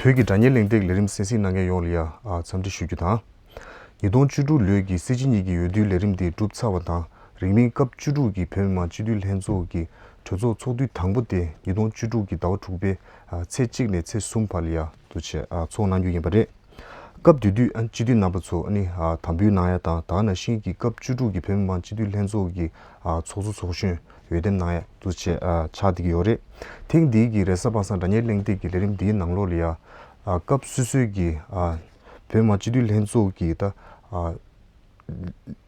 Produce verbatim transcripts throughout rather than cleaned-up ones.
བོད་ཀྱི་དྲ་བརྙན་གླེང་སྟེགས་ལས་རིམ་གསན་གཟིགས་གནང་མཁན་ཡོངས་ལ་ཡང་འཚམས་འདྲི་ཞུ་རྒྱུ་དང་། ཉིས་སྟོང་བཅུ་དྲུག་ལོའི་གི་སྲིད་སྤྱི་གཉིས་ཀྱི་འོས་བསྡུའི་ལས་རིམ་དེ་གྲུབ་ཚར་བ་དང་། རིང་མིན་སྐབས་བཅུ་དྲུག་གི་བོད་མི་མང་སྤྱི་འཐུས་ལྷན་ཚོགས་ཀྱི་གྲོས་ཚོགས་ཚོགས་དུས་དང་པོ་དེ་ཉིས་སྟོང་བཅུ་དྲུག་གི་ཟླ་བ་དྲུག་པའི་ཚེས་གཅིག་ནས་ཚེས་གསུམ་བར་ལ་ཡང་འདུག་བྱས་ཚོགས་གནང་རྒྱུ་ཡིན་པ་རེད། སྐབས་དེ་དུས་སྤྱི་འཐུས་རྣམ་པ་ཚོ་དམ་འབུལ་གནང་ཡ་དང་། ད་ག་ནང་བཞིན་གྱི་སྐབས་བཅུ་དྲུག་གི་བོད་མི་མང་སྤྱི་འཐུས་ལྷན་ཚོགས་ཀྱི་ཚོགས་གཙོ་ཚོགས་གཞོན་འོས་འདེམས་གནང་ཡ་འདུག་བྱས་ཆགས་བསྡད་ཀྱི་ཡོད་རེད། ཐེངས་འདིའི་གི་རེས་གཟའ་པ་སངས་དྲ་བརྙན་གླེང་སྟེགས་ཀྱི་ལས་རིམ་འདིའི་ནང་ལོགས་ལ་ཡ། ཨ། སྐབས་སོ་སོའི་གི། ཨ། བོད་མི་སྤྱི་འཐུས་ལྷན་ཚོགས་ཀྱི་ད། ཨ།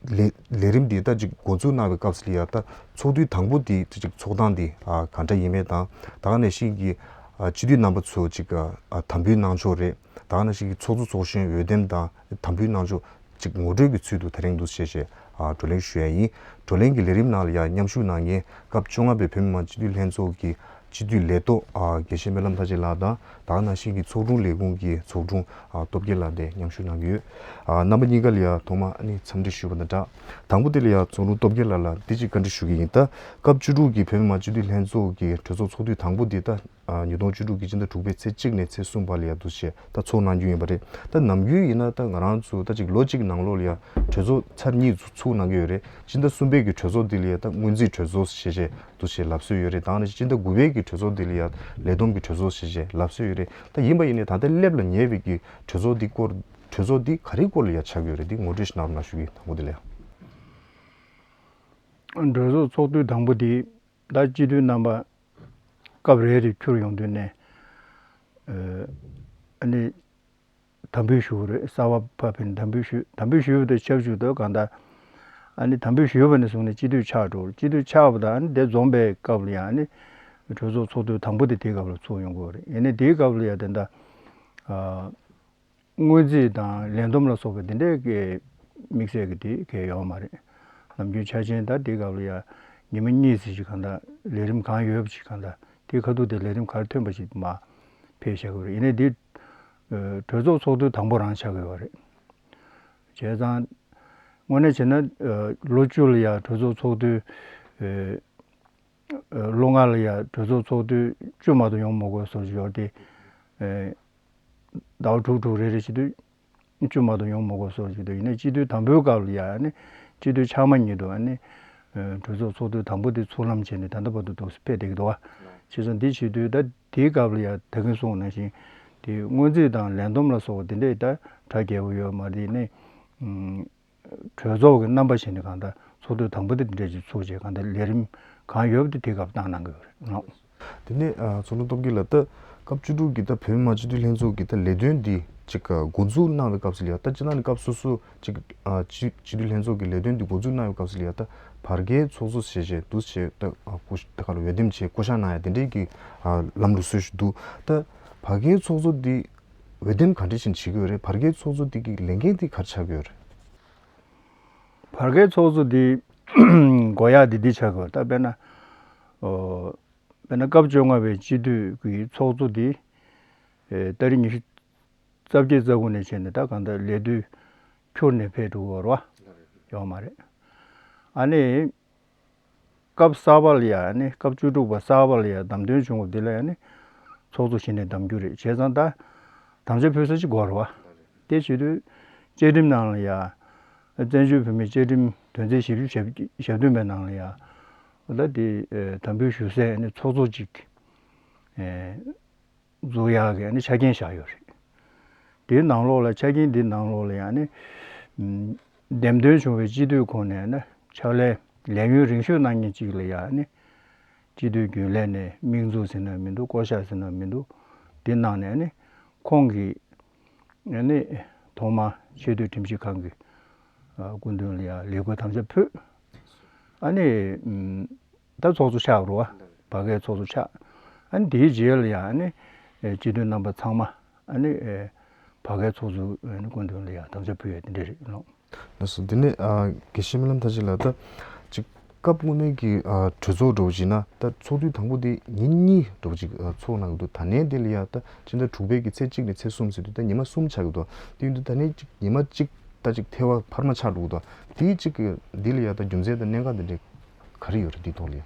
ལས་ལས་རིམ་འདི་ད་ཅིག་འགོ་འཛུགས་གནང་བའི་སྐབས་སུ་ལ་ཡ། ད་ཚོགས་དུས་དང་པོ་འདི་ད་ཅིག་ཚོགས་སྟངས་འདི། ཨ། ག་འདྲ་ཡིན་མིན་དང་། ད་ག་ནང་བཞིན་གྱི། ཨ། སྤྱི་འཐུས་རྣམ་པ་ཚོ་ཅིག་ཨ། དམ་འབུལ་གནང་ཕྱོགས་རེད། ད་ག་ནང་བཞིན་གྱི་ཚོགས་གཙོ་ཚོགས་གཞོན་འོས་འདེམས་དང་དམ་འབུལ་གནང་ཕྱོགས། ཅིག་ངོ་སྤྲོད་ཀྱི་ཚུལ་དུ་དེ་རིང་འདུག་སེ་བྱས་བྱས། ཨ། བགྲོ་གླེང་ཞུ་ཡ་ཡིན། བགྲོ་གླེང་གི་ལས་རིམ་ནང་ལ་ཡང་མཉམ་ཞུགས་གནང་མཁན་སྐབས་བཅོ་ལྔ་པའི་བོད་མི་མང་སྤྱི་འཐུས་ལྷན་ཚོགས་ཀྱི་སྤྱི་འཐུས་ལས་ཐོག་ཨ། དགེ་བཤེས་སྨོན་ལམ་མཐར་ཕྱིན་ལགས་དང་། ད་ག་ནང་བཞིན་གྱི་ཚོགས་དྲུང་ལས་ཁུངས་ཀྱི་ཚོགས་དྲུང་ཨ། སྟོབས་རྒྱལ་ལགས་དེ་མཉམ་ཞུགས་གནང་གི་ཡོད། ཨ། རྣམ་པ་གཉིས་ཀ་ལ་ཡང་ཐོག་མ་ཨ་ནི་འཚམས་འདྲི་ཞུས་པ་དང་སྦྲགས། དང་པོ་དེ་ལ་ཡང་ཚོགས་དྲུང་སྟོབས་རྒྱལ་ལགས་ལ་འདི་གཅིག་བཀའ་འདྲི་ཞུ་གི་ཡིན། ད་སྐབས་བཅུ་དྲུག་གི་བོད་མི་མང་སྤྱི་འཐུས་ལྷན་ཚོགས་ཀྱི་གྲོས་ཚོགས་ཚོགས་དུས་དང་པོ་འདི་ད། ཨ། ཉིས་སྟོང་བཅུ་དྲུག་གི་སྤྱི་ཟླ་དྲུག་པའི་ཚེས་གཅིག་ནས་ཚེས་གསུམ་བར་ལ་ཡ་འདུག་སེ་ད་ཚོགས་གནང་རྒྱུ་ཡིན་པ་རེད། ད་ནམ་རྒྱུན་ཡིན་ན་ད་ང་རང་ཚོ་ད་ཅིག་ལོ་གཅིག་ནང་ལོགས་ལ་ཡ་གྲོས་ཚོགས་ཚར་གཉིས་ཚུགས་གནང་གི་ཡོད་རེད། སྤྱི་ཟླ་གསུམ་པའི་གི་གྲོས་ཚོགས་འདི་ལ་ཡ་ད་སྔོན་རྩིས་གྲོས་ཚོགས་ཞེས་བྱས་འདུག་སེ་ལབ་སྲོལ་ཡོད་རེད། ད་ནི་སྤྱི་ཟླ་དགུ་པའི་གི་གྲོས་ཚོགས་འདི་ལ་ཡ་ལས་བསྡོམས་ཀྱི་གྲོས་ཚོགས་ཞེས་བྱས་ལབ་སྲོལ་ཡོད་རེད། ད་ཡིན་པ་ཡིན་ནའི་ད་ལྟ་སླེབས་ལ་ཉེ་བའི་གི་གྲོས་ཚོགས་འདི་སྐོར། གྲོས་ཚོགས་འདི་ག་རེའི་སྐོར་ལ་ཡ་ཆགས་ཀྱི་ཡོད་རེད། འདི་ངོ་སྤྲོད་ཞིག་གནང་རོགས་གནང་ཞུ་གི་ཡིན། དང་པོ་འདི་ལ་ཡ། གྲོས་ཚོགས་ཚོགས་དུས་དང་པོ་འདི་ད་སྤྱི་འཐུས་རྣམ་པ་སྐབས་རེ་རེ་འཁྱུར་ཡོང་དུས་ནས། ཨ་ནི་དམ་འབུལ་ཞུ་གི་རེད། གསར་པ་ཕར་ཕེབས་ནས་དམ་འབུལ་ཞུ། དམ་འབུལ་ཞུས་པ་དང་ཆབས་ཅིག་ཏུ་གང་ལྟར་ཨ་ནི་དམ་འབུལ་ཞུས་པ་ནས་བཟུང་ནས་སྤྱི་འཐུས་ཆགས་འགྲོ། སྤྱི་འཐུས་ཆགས་པ་དང་ཨ་ནི་དེ་འཛོམས་པའི་སྐབས་ལ་ཡང་ཨ་ནི་གྲོས་ཚོགས་ཚོགས་དུས་དང་པོ་དེ་དེའི་སྐབས་ལ་ཚོགས་ཡོང་གི་རེད། ཡིན་ནའི་དེའི་སྐབས་ལ་ཡང་དེ་འདྲ། ཨ། སྔོན་རྩིས་དང་ལས་བསྡོམས་ལ་སོགས་པའི་དེ་འདྲའི་གི་དམིགས་བསལ་གྱི་དེ་གས་ཡོད་མ་རེད། ནམ་རྒྱུན་ཆ་ཆེན་ད་དེའི་སྐབས་ལ་ཡ་ཉི་མ་གཉིས་ཙམ་ཞིག་གང་ལྟར་ལས་རིམ་གང་ཡོད་པ་ཞིག་གང་ལྟར་དེའི་ཁ་ཐུག་དེ་ལས་རིམ་ག་རེ་ཐོན་པ་ཞིག་མར་ཕེབས་བཞག་གི་རེད། ཡིན་ནའི་དེ་གྲོས་ཚོགས་ཚོགས་དུས་དང་པོ་རང་ཆགས་ཀྱི་ཡོད་རེད། བྱས་ཙང་དངོས་གནས་བྱས་ན་ལོ་བཅུ་ལ་ཡ་གྲོས་ཚོགས་ཚོགས་དུས། ལོ་ལྔ་ལ་ཡ་གྲོས་ཚོགས་ཚོགས་དུས་བཅུ་མ་གཏོགས་ཡོང་མ་དགོས་བཟོ་ཞིག་ཡོད་དེ། ཟླ་བ་དྲུག་དྲུག་རེ་རེ་བྱེད་དུས་བཅུ་མ་གཏོགས་ཡོང་མ་དགོས་བཟོ་ཞིག་འདུག་ཡིན་ནའི་སྤྱི་འཐུས་དང་པོའི་སྐབས་ལ་ཡ་ཨ་ནི་སྤྱི་འཐུས་ཆགས་མ་ཉིད་དུ་ཨ་ནི་གྲོས་ཚོགས་ཚོགས་དུས་དང་པོ་དེ་ཚུགས་ལམ་བྱས་ནས་ད་ལྟ་བར་དུ་འདུག་སེ་ཕེབས་བསྡད་ཀྱི་འདུག་བ། བྱས་ཙང་འདི་བྱེད་དུས་ད་དེའི་སྐབས་ལ་ཡ་ད་གིན་གསུངས་ནང་བཞིན་དེ་སྔོན་རྩིས་དང་ལས་བསྡོམས་ལ་སོགས་པ་དེ་འདྲས་ད་གྲ་རྒྱས་པོ་ཡོད་མ་རེད། ནི། གྲོས་ཚོགས་ཀྱི་རྣམ་པ་བྱས་ནས་གང་ལྟར་ཚོགས་དུས་དང་པོ་དེ་འདྲ་ཅིག་ཚུགས་རྗེས་གང་ལྟར་ལས་རིམ་གང་ཡོད་པ་དེ་དེ་སྐབས་བཏང་གནང་གི་ཡོད་རེད། དེ་ནས་ཨ། ཚོགས་དྲུང་སྟོབས་རྒྱལ་ལགས། ད་སྐབས་བཅུ་དྲུག་གི་ད་བོད་མི་མང་སྤྱི་འཐུས་ལྷན་ཚོགས་ཀྱི་ད་ལས་དོན་འདི་ཅིག་འགོ་འཛུགས་གནང་བའི་སྐབས་སུ་ལ་ཡ། ད་སྤྱིར་བཏང་ནས་སྐབས་སོ་སོ་ཅིག་ཨ། སྤྱི་སྤྱི་འཐུས་ལྷན་ཚོགས་ཀྱི་ལས་དོན་འདི་འགོ་འཛུགས་གནང་བའི་སྐབས་སུ་ལ་ཡ། ད་བར་བརྒལ་ཚོགས་གཙོ་ཞེས་བྱས་འདུག་སེ་ད་ཨ། བསྐོ་ད་ག་ལ་འོས་འདེམས་བྱས་བསྐོ་བཞག་གནང་ཡ་དེ་འདྲའི་གི་ཨ། ལམ་ལུགས་སྲོལ་ཞིག་འདུག་ད་བར་བརྒལ་ཚོགས་གཙོ་འདི་འོས་འདེམས་ག་འདྲ་ཞིག་བྱེད་ཀྱི་ཡོད་རེད། བར་བརྒལ་ཚོགས་གཙོ་འདི་གི་ལས་འགན་འདི་ག་རེ་ཆགས་ཀྱི་ཡོད་རེད། བར་བརྒལ་ཚོགས་གཙོ་འདི་དགོས་ཡག་འདི་འདི་ཆགས་དགོས། ད་དཔེར་ན། ཨོ། དཔེར་ན་སྐབས་བཅོ་ལྔ་པའི་སྤྱི་འཐུས་ཀྱི་ཚོགས་གཙོ་འདི། ཨེ། ཏ་རིག་ཉི་ཤུ་རྩ་བརྒྱད་རྩ་དགུ་ནས་བྱས་ནས་ད་གང་ལྟར་ལས་དུས་འཁྱོར་ནས་ཕེབས་འགྲོ་གི་ཡོད་རེད་བ། ཡོད་མ་རེད། ཨ་ནི། སྐབས་གསར་པ་ལ་ཡ་ཨ་ནི་སྐབས་བཅུ་དྲུག་པ་གསར་པ་ལ་ཡ་བདམས་ཐོན་བྱུང་བ་འདི་ལ་ཡ་ཨ་ནི་ཚོགས་གཙོ་གཞི་ནས་བདམས་རྒྱུ་རེད། བྱས་ཙང་ད་དམ་བཅའ་ཕུལ་ས་ཅིག་དགོས་རེད་བ། དེ་བྱེད་དུས་བཅའ་ཁྲིམས་ནང་ལ་ཡ་བཙན་བྱོལ་བོད་མིའི་བཅའ་ཁྲིམས་དོན་ཚན་ཞེ་བདུན་ཞེ་བདུན་པའི་ནང་ལ་ཡ་ད་དེ་དམ་འབུལ་ཞུ་སའི་ཨ་ནི་ཚོགས་གཙོ་ཅིག་འཛུགས་ཡག་གི་ཨ་ནི་ཆ་རྐྱེན་བཞག་ཡོད་རེད། དེའི་ནང་ལོགས་ལ་ཆ་རྐྱེན་འདིའི་ནང་ལོགས་ལ་ཡང་ནི། འདེམས་ཐོན་བྱུང་བའི་སྤྱི་འཐུས་ཁོངས་ནས་ནི་ཕྱག་ལས་ལས་ཡུན་རིང་ཤོས་གནང་མཁན་གཅིག་ལ་ཡང་ནི། སྤྱི་འཐུས་རྒྱུན་ལས་ནས་དམིགས་འཛུགས་ཟེར་ན་མི་འདུག་བསྐོ་བཞག་ཟེར་ན་མི་འདུག་དེ་གནང་ནས་ནི། ཁོང་གིས་ནི་ཐོག་མ་ཆེས་མཐོའི་ཁྲིམས་ཞིབ་ཁང་གི་སྐུ་མདུན་ལ་ཡང་ལས་ཁུར་དམ་བཅའ་ཕུལ། ཨ་ནི། ད་ཚོགས་གཙོ་ཆགས་རོ། བར་བརྒལ་ཚོགས་གཙོ་ཆགས། ཨ་ནི་དེའི་རྗེས་ལ་ཡང་ཨ་ནི། སྤྱི་འཐུས་རྣམ་པ་ཚང་མ་ཨ་ནི། བར་བརྒལ་ཚོགས་གཙོའི་སྐུ་མདུན་ལ་ཡང་དམ་བཅའ་ཕུལ་ཡ་དེ་འདྲ་རེད་ལགས། ལགས་སོ། དེ་ནས་ཨ། དགེ་བཤེས་སྨོན་ལམ་མཐར་ཕྱིན་ལགས། ད་ཅིག་སྐབས་སྔོན་མའི་གི་ཨ། གྲོས་ཚོགས་འདྲ་བོ་ཞིག་ན་ད་ཚོགས་དུས་དང་པོ་དེ་ཉིན་གཉིས་འདྲ་བོ་ཅིག་ཨ། ཚོགས་གནང་གི་འདུག་ད་ནས་དེ་ལ་ཡ་ད་སྤྱི་ཟླ་དྲུག་པའི་གི་ཚེས་གཅིག་ནས་ཚེས་གསུམ་ཟེར་དུས་ད་ཉི་མ་གསུམ་ཆགས་ཀྱི་འདུག་དེ་ཡིན་དུས་ད་ནས་ཅིག་ཉི་མ་གཅིག་ད་ཅིག་ཐལ་བ་འཕར་མ་ཆགས་འགྲོ་གི་འདུག་དེའི་ཅིག་གི་འདི་ལ་ཡ་ད་རྒྱུ་མཚན་དང་གནད་འགག་འདི་འདྲའི་ག་རེ་ཡོད་རེད། འདིའི་ཐོག་ལ་ཡ།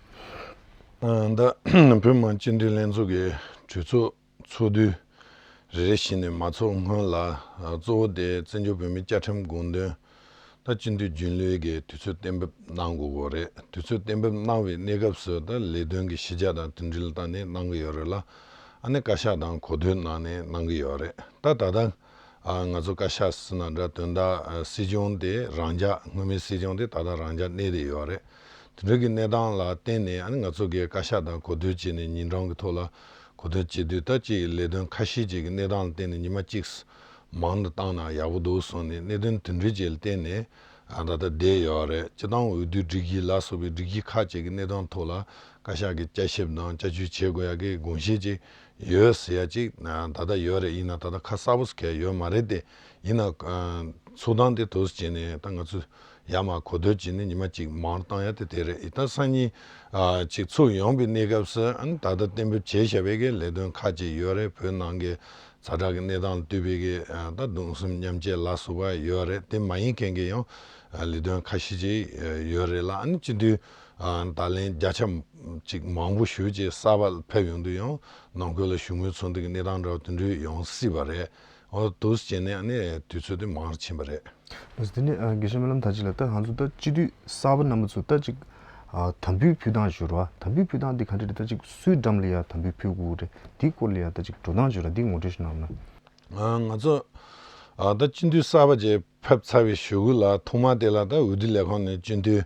ཨ། ད་བོད་མི་མང་སྤྱི་འཐུས་ལྷན་ཚོགས་ཀྱི་གྲོས་ཚོགས་ཚོགས་དུས་ རེ་རེ་བཞིན་ནས་མ་ཚོགས་སྔོན་ལ། ཨ། གཙོ་བོ་དེ་བཙན་བྱོལ་བོད་མིའི་བཅའ་ཁྲིམས་དགོངས་དོན་ད་སྤྱི་འཐུས་རྒྱུན་ལས་ཀྱིས་དུས་ཚོད་གཏན་འབེབས་གནང་དགོས་ཀྱི་རེད། དུས་ཚོད་གཏན་འབེབས་གནང་བའི་གནས་སྐབས་སུ་ད་ལས་དོན་གྱི་གཞི་རྒྱ་དང་དེ་འབྲེལ་བཏང་ནས་གནང་གི་ཡོད་རེད་ལ། ཨ་ནི་བཀའ་ཤག་དང་གོ་བསྡུར་གནང་ནས་གནང་གི་ཡོད་རེད། ད་ད་ལྟ་ཨ། ང་ཚོ་བཀའ་ཤག་ཟེར་ན་འདྲ། དོན་དག་ཨ། སྲིད་སྐྱོང་དེ་རང་འཇགས། སྔོན་མའི་སྲིད་སྐྱོང་དེ་ད་ལྟ་རང་འཇགས་གནས་བསྡད་ཡོད་རེད། དེ་འདྲ་གི་གནས་སྟངས་ལ་བརྟེན་ནས། ཨ་ནི་ང་ཚོ་གིས་བཀའ་ཤག་དང་གོ་བསྡུར་བྱས་ནས་ཉིན་གྲངས་ཀྱི་ཐོག་ལ་གོ་བསྡུར་བྱེད་དུས། ད་ཅིག་ལས་དོན་ཁ་ཤས་ཅིག་གི་གནས་སྟངས་ལ་བརྟེན་ནས་ཉི་མ་གཅིག་མང་དུ་བཏང་ན་ཡག་པོ་འདུག་གསུངས་ནས། གནད་དོན་དེ་འདྲ་ཅིག་ལ་བརྟེན་ནས་ཨ། ད་ལྟ་བསྡད་ཡོད་རེད། སྤྱིར་བཏང་འོས་བསྡུའི་སྒྲིག་གཞི་ལ་སོགས་པའི་སྒྲིག་གཞི་ཁག་ཅིག་གི་གནས་སྟངས་ཐོག་ལ་བཀའ་ཤག་གིས་དཔྱད་ཞིབ་དང་དཔྱད་བརྗོད་བྱེད་དགོས་ཡག་གི་དགོངས་གཞི་ཅིག་ཡོད་ཟེར་ཡ་ཅིག་ཨ། ད་ལྟ་ཡོད་རེད། ཡིན་ན་ད་ལྟ་ཁ་གསལ་པོ་ཟེར་མཁན་ཡོད་མ་རེད་དེ། ཡིན་ན་ཨ། ཚོགས་སྡང་དེ་འདུག་སེ་བྱས་ནས། ད་ང་ཚོས་ཡར་མར་གོ་བསྡུར་བྱས་ནས་ཉི་མ་གཅིག་མང་བཏང་ཡ་དེ་དེ་རེད། ད་སང་ཉིན་ཨ། ཅིག་ཚོགས་ཡོང་བའི་གནས་སྐབས་སུ། ཨ་ནི་ད་ལྟ་གཏན་འབེབས་བྱས་བཞག་པའི་གི་ལས་དོན་ཁག་ཅིག་ཡོད་རེད། བོད་ནང་གི་ཛ་དྲག་གི་གནས་སྟངས་ལ་ལྟོས་པའི་གི་ཨ། ད་གདུང་སེམས་མཉམ་སྐྱེད་ལ་སོགས་པ་ཡོད་རེད། དེ་མ་ཡིན་མཁན་གྱི་ཡང་ཨ། ལས་དོན་ཁ་ཤས་ཅིག་ཡོད་རེད་ལ། ཨ་ནི་སྤྱི་འཐུས་ཨ། བརྡ་ལན་བརྒྱ་ཆ་ཅིག་མང་པོ་ཞེ་ཅིག་གསར་པ་ཕེབས་ཡོང་དུས། ཡང་ནང་ཁུལ་ལ་ཞུ་མོལ་ཚོགས་འདུ་གི་གནས་སྟངས་འདྲ་བ་དེ་འདྲ་ཡོང་སྲིད་པ་རེད། འོ། འདུག་སེ་བྱས་ནས་ཨ་ནི་དུས་ཚོད་དེ་མང་རུ་ཕྱིན་པ་རེད། ལགས་སོ། དེ་ནས་ཨ། དགེ་བཤེས་སྨོན་ལམ་དར་རྒྱས་ལགས། ད་ང་ཚོ་ད་སྤྱི་འཐུས་གསར་པ་རྣམ་པ་ཚོ་ད་ཅིག་ཨ། དམ་འབུལ་ཕུལ་སྟངས་ཞུ་རོགས། དམ་འབུལ་ཕུལ་སྟངས་འདི་ག་འདྲ་རེད། ད་ཅིག་སུའི་འགྲམ་ལ་ཡ་དམ་འབུལ་ཕུལ་དགོས་རེད། འདིའི་སྐོར་ལ་ཡ་ད་ཅིག་འགྲོ་སྟངས་ཞུ་རོགས། འདི་ངོ་སྤྲོད་ཞིག་གནང་རོགས་གནང་། ཨ། ང་ཚོ་ཨ། ད་སྤྱི་འཐུས་གསར་པ་ཅིག་ཕེབས་ཚར་བའི་གཞུག་གུ་ལ་ཐོག་མ་དེ་ལ་ད་འོས་བསྡུ་ལས་ཁང་ནས་སྤྱི་འཐུས་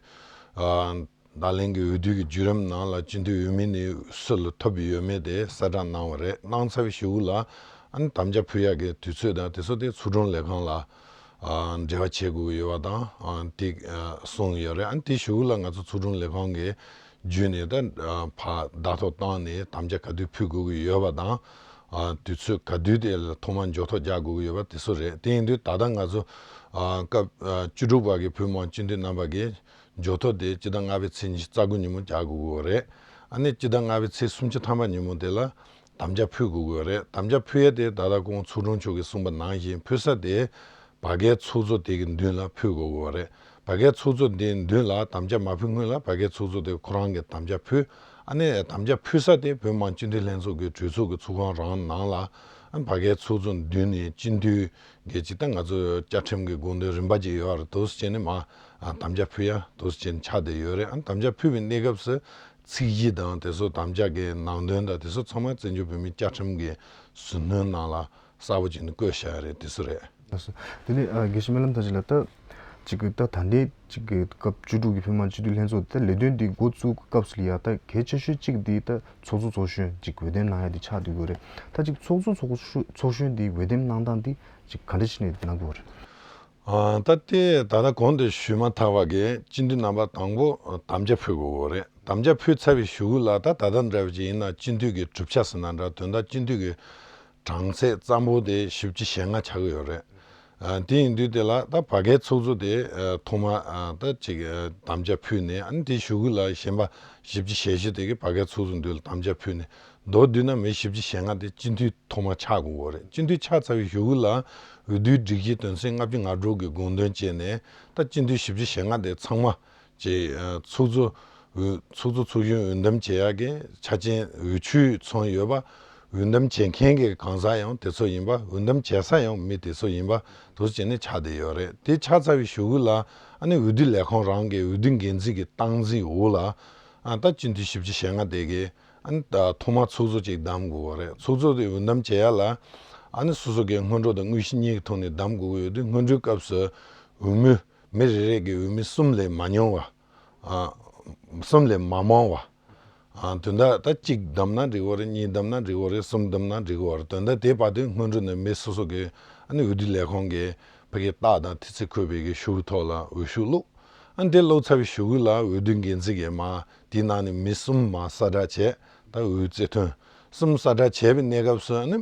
ཨ། བརྡ་ལན་གྱི་འོས་བསྡུ་གི་བརྒྱུད་རིམ་ནང་ལ་སྤྱི་འཐུས་འོས་མི་ནི་སུ་ལ་ཐོབ་ཡོད་མེད་དེ་གསལ་བསྒྲགས་གནང་བ་རེད། གནང་ཚར་བའི་གཞུག་གུ་ལ་ཨ་ནི་དམ་བཅའ་ཕུལ་ཡག་གི་དུས་ཚོད་དང་དེ་ཚོ་དེ་ཚོགས་དྲུང་ལས་ཁང་ལ་ཨ། འབྲེལ་བ་བྱེད་དགོས་ཀྱི་ཡོད་པ་དང་། ཨ། དེ་ཨ། གསུངས་ཡོད་རེད། ཨ་ནི་དེའི་གཞུག་གུ་ལ་ང་ཚོ་ཚོགས་དྲུང་ལས་ཁང་གིས་བརྒྱུད་ནས་ད་ཨ། ཕར་བརྡ་ཐོ་བཏང་ནས་དམ་བཅའ་ག་དུས་ཕུལ་དགོས་ཀྱི་ཡོད་པ་དང་། ཨ། དུས་ཚོད་ག་དུས་དེ་ལ་ཐོག་མར་འཇོག་ཐོ་རྒྱག་དགོས་ཀྱི་ཡོད་པ་དེ་ཚོ་རེད། དེ་ཡིན་དུས་ད་ལྟ་ང་ཚོ་ཨ། སྐབས་ཨ། བཅུ་དྲུག་པ་གི་བོད་མི་མང་སྤྱི་འཐུས་རྣམ་པ་གིས་འཇོག་ཐོ་དེ་སྤྱི་ཟླ་ལྔ་པའི་ཚེས་ཉི་ཤུ་རྩ་དགུ་ཉིན་མོ་རྒྱག་དགོས་ཀྱི་རེད། ཨ་ནི་སྤྱི་ཟླ་ལྔ་པའི་ཚེས་སུམ་ཅུ་ཐམ་པ་ཉིན་མོ་དེ་ལ་དམ་བཅའ་ཕུལ་དགོས་ཀྱི་རེད། དམ་བཅའ་ཕུལ་ཡ་དེ་ད་ལྟ་ཁོང་ཚོགས་དྲུང་མཆོག་གིས་གསུངས་པ་ནང་བཞིན་ཕུལ་ས་དེ་བར་བརྒལ་ཚོགས་གཙོ་དེ་གི་མདུན་ལ་ཕུལ་དགོས་ཀྱི་རེད། བར་བརྒལ་ཚོགས་གཙོ་དེ་མདུན་ལ་དམ་བཅའ་མ་ཕུལ་སྔོན་ལ་བར་བརྒལ་ཚོགས་གཙོ་དེ་ཁོ་རང་གིས་དམ་བཅའ་ཕུལ། ཨ་ནི་དམ་བཅའ་ཕུལ་ས་དེ་བོད་མི་མང་སྤྱི་འཐུས་ལྷན་ཚོགས་ཀྱི་གྲོས་ཚོགས་ཀྱི་ཚོགས་ཁང་རང་ནང་ལ། ཨ་ནི་བར་བརྒལ་ཚོགས་གཙོ་མདུན་ནས་སྤྱི་འཐུས་གི་ཅིག་ད་ང་ཚོ་བཅའ་ཁྲིམས་ཀྱི་དགོངས་དོན་རིམ་པ་ཅིག་ཡོད་རེད། འདུག་སེ་བྱས་ནས་མར་ཨ། དམ་བཅའ་ཕུལ་ཡ་འདུག་སེ་བྱས་ནས་ཆགས་བསྡད་ཡོད་རེད། ཨ་ནི་དམ་བཅའ་ཕུལ་བའི་གནས་སྐབས་སུ་ཚིག་གཞི་དང་དེ་ཚོ། དམ་བཅའ་གི་ནང་དོན་དང་དེ་ཚོ་ཚང་མ་བཙན་བྱོལ་བོད་མིའི་བཅའ་ཁྲིམས་ཀྱི་ཟིན་ཐོའི་ནང་ལ་གསལ་པོ་བྱས་ནས་བཀོད་བཞག་ཡ་རེད། དེ་ཚོ་རེད། ལགས་སོ། དེ་ནས་ཨ། དགེ་བཤེས་སྨོན་ལམ་དར་རྒྱས་ལགས། ད་ཅིག་གི་ད་ད་ལྟའི་ཅིག་གི་སྐབས་བཅུ་དྲུག་གི་བོད་མི་མང་སྤྱི་འཐུས་ལྷན་ཚོགས་དེ་ལས་དོན་འདི་འགོ་བཙུགས་སྐབས་སུ་ལ་ཡ། ད་གལ་ཆེ་ཤོས་གཅིག་འདི་ད་ཚོགས་གཙོ་ཚོགས་གཞོན་ཅིག་འོས་འདེམས་གནང་ཡ་འདི་ཆགས་བསྡད་ཡོད་རེད། ད་ཅིག་ཚོགས་གཙོ་ཚོགས་གཞོན་ཚོགས་གཞོན་འདི་འོས་འདེམས་གནང་སྟངས་འདི་ཅིག་ག་འདྲ་བྱས་ནས་གནང་དགོས་རེད། ཨ། ད་དེ་ད་ལྟ་གོང་དུ་ཞུས་མ་ཐག་པ་གི་སྤྱི་འཐུས་རྣམ་པ་དང་པོ་དམ་བཅའ་ཕུལ་དགོས་ཀྱི་རེད། དམ་བཅའ་ཕུལ་ཚར་བའི་གཞུག་གུ་ལ་ད་ད་ལྟ་འདྲ་བ་ཅིག་ཡིན་ན་སྤྱི་འཐུས་ཀྱི་གྲུབ་ཆ་ཟེར་ན་འདྲ། དོན་དག་སྤྱི་འཐུས་ཀྱི་གྲངས་ཚད་ཙམ་པོ་དེ་བཞི་བཅུ་ཞེ་ལྔ་ཆགས་ཀྱི་ཡོད་རེད། ཨ། དེ་ཡིན་དུས་དེ་ལ་ད་བར་བརྒལ་ཚོགས་གཙོ་དེ་ཨ། ཐོག་མ་ཨ། ད་ཅིག་ཨ། དམ་བཅའ་ཕུལ་ནས། ཨ་ནི་དེའི་གཞུག་གུ་ལ་གཞན་པ་བཞི་བཅུ་ཞེ་བཞི་དེ་གིས་བར་བརྒལ་ཚོགས་གཙོ་མདུན་ལ་དམ་བཅའ་ཕུལ་ནས། མདོར་བསྡུས་ན་མི་བཞི་བཅུ་ཞེ་ལྔ་དེ་སྤྱི་འཐུས་ཐོག་མ་ཆགས་དགོས་ཀྱི་རེད། སྤྱི་འཐུས་ཆགས་ཚར་བའི་གཞུག་གུ་ལ་འོས་བསྡུའི་སྒྲིག་གཞི་དོན་ཚན་ལྔ་བཅུ་ང་དྲུག་གི་དགོངས་དོན་བྱས་ནས། ད་སྤྱི་འཐུས་བཞི་བཅུ་ཞེ་ལྔ་དེ་ཚང་མ་ཅིག་ཨ། ཚོགས་གཙོ་འོས། ཚོགས་གཙོ་ཚོགས་གཞོན་འོས་འདེམས་བྱེད་ཡག་གི་ཆ་རྐྱེན་འོས་ཆོས་ཚང་ཡོད་པ། འོས་འདེམས་བྱེད་མཁན་གྱི་གང་ཟག་ཡང་དེ་ཚོ་ཡིན་པ། འོས་འདེམས་བྱེད་ས་ཡང་མི་དེ་ཚོ་ཡིན་པ། འདུག་སེ་བྱས་ནས་ཆགས་བསྡད་ཡོད་རེད། དེ་ཆགས་ཚར་བའི་གཞུག་གུ་ལ་ཨ་ནི་འོས་བསྡུ་ལས་ཁང་རང་གི་འོས་བསྡུ་འགན་འཛིན་གྱི་སྟངས་འཛིན་འོག་ལ། ཨ། ད་སྤྱི་འཐུས་བཞི་བཅུ་ཞེ་ལྔ་དེ་གིས་ཨ་ནི་ད་ཐོག་མར་ཚོགས་གཙོ་ཅིག་བདམས་དགོས་པ་རེད། ཚོགས་གཙོ་དེ་འོས་འདེམས་བྱེད་ཡ་ལ་ཨ་ནི་སོ་སོ་གི་སྔོན་འགྲོ་དང་དངོས་གཞི་གཉིས་ཀྱི་ཐོག་ནས་བདམས་དགོས་ཀྱི་ཡོད་དུས། སྔོན་འགྲོའི་སྐབས་སུ་འོས་མི་མི་རེ་རེ་གིས་འོས་མི་གསུམ་ལས་མ་ཉུང་བ། ཨ། གསུམ་ལས་མ་མང་བ། ཨ། དོན་དག་ད་གཅིག་བདམས་ན་འགྲིག་གི་རེད། གཉིས་བདམས་ན་འགྲིག་གི་རེད། གསུམ་བདམས་ན་འགྲིག་གི་རེད། དོན་དག་དེ་བར་དུ་སྔོན་འགྲོ་ནས་མི་སོ་སོ་གི་ཨ་ནི་འོས་བསྡུ་ལས་ཁང་གི་ཕ་གི་རྟགས་དང་དུས་ཚོད་འཁོད་པའི་གི་ཤོག་བུ་ཐོག་ལ་འོས་ཤོག་བླུགས། ཨ་ནི་དེ་བླུགས་ཚར་བའི་གཞུག་གུ་ལ་འོས་བསྡུ་འགན་འཛིན་གྱིས་མར་དེའི་ནང་ནས་མི་གསུམ་མར་གསལ་བསྒྲགས་བྱས། ད་འོས་རྩིས་ཐོན། གསུམ་གསལ་བསྒྲགས་བྱས་པའི་གནས་སྐབས་སུ་ཨ་ནི།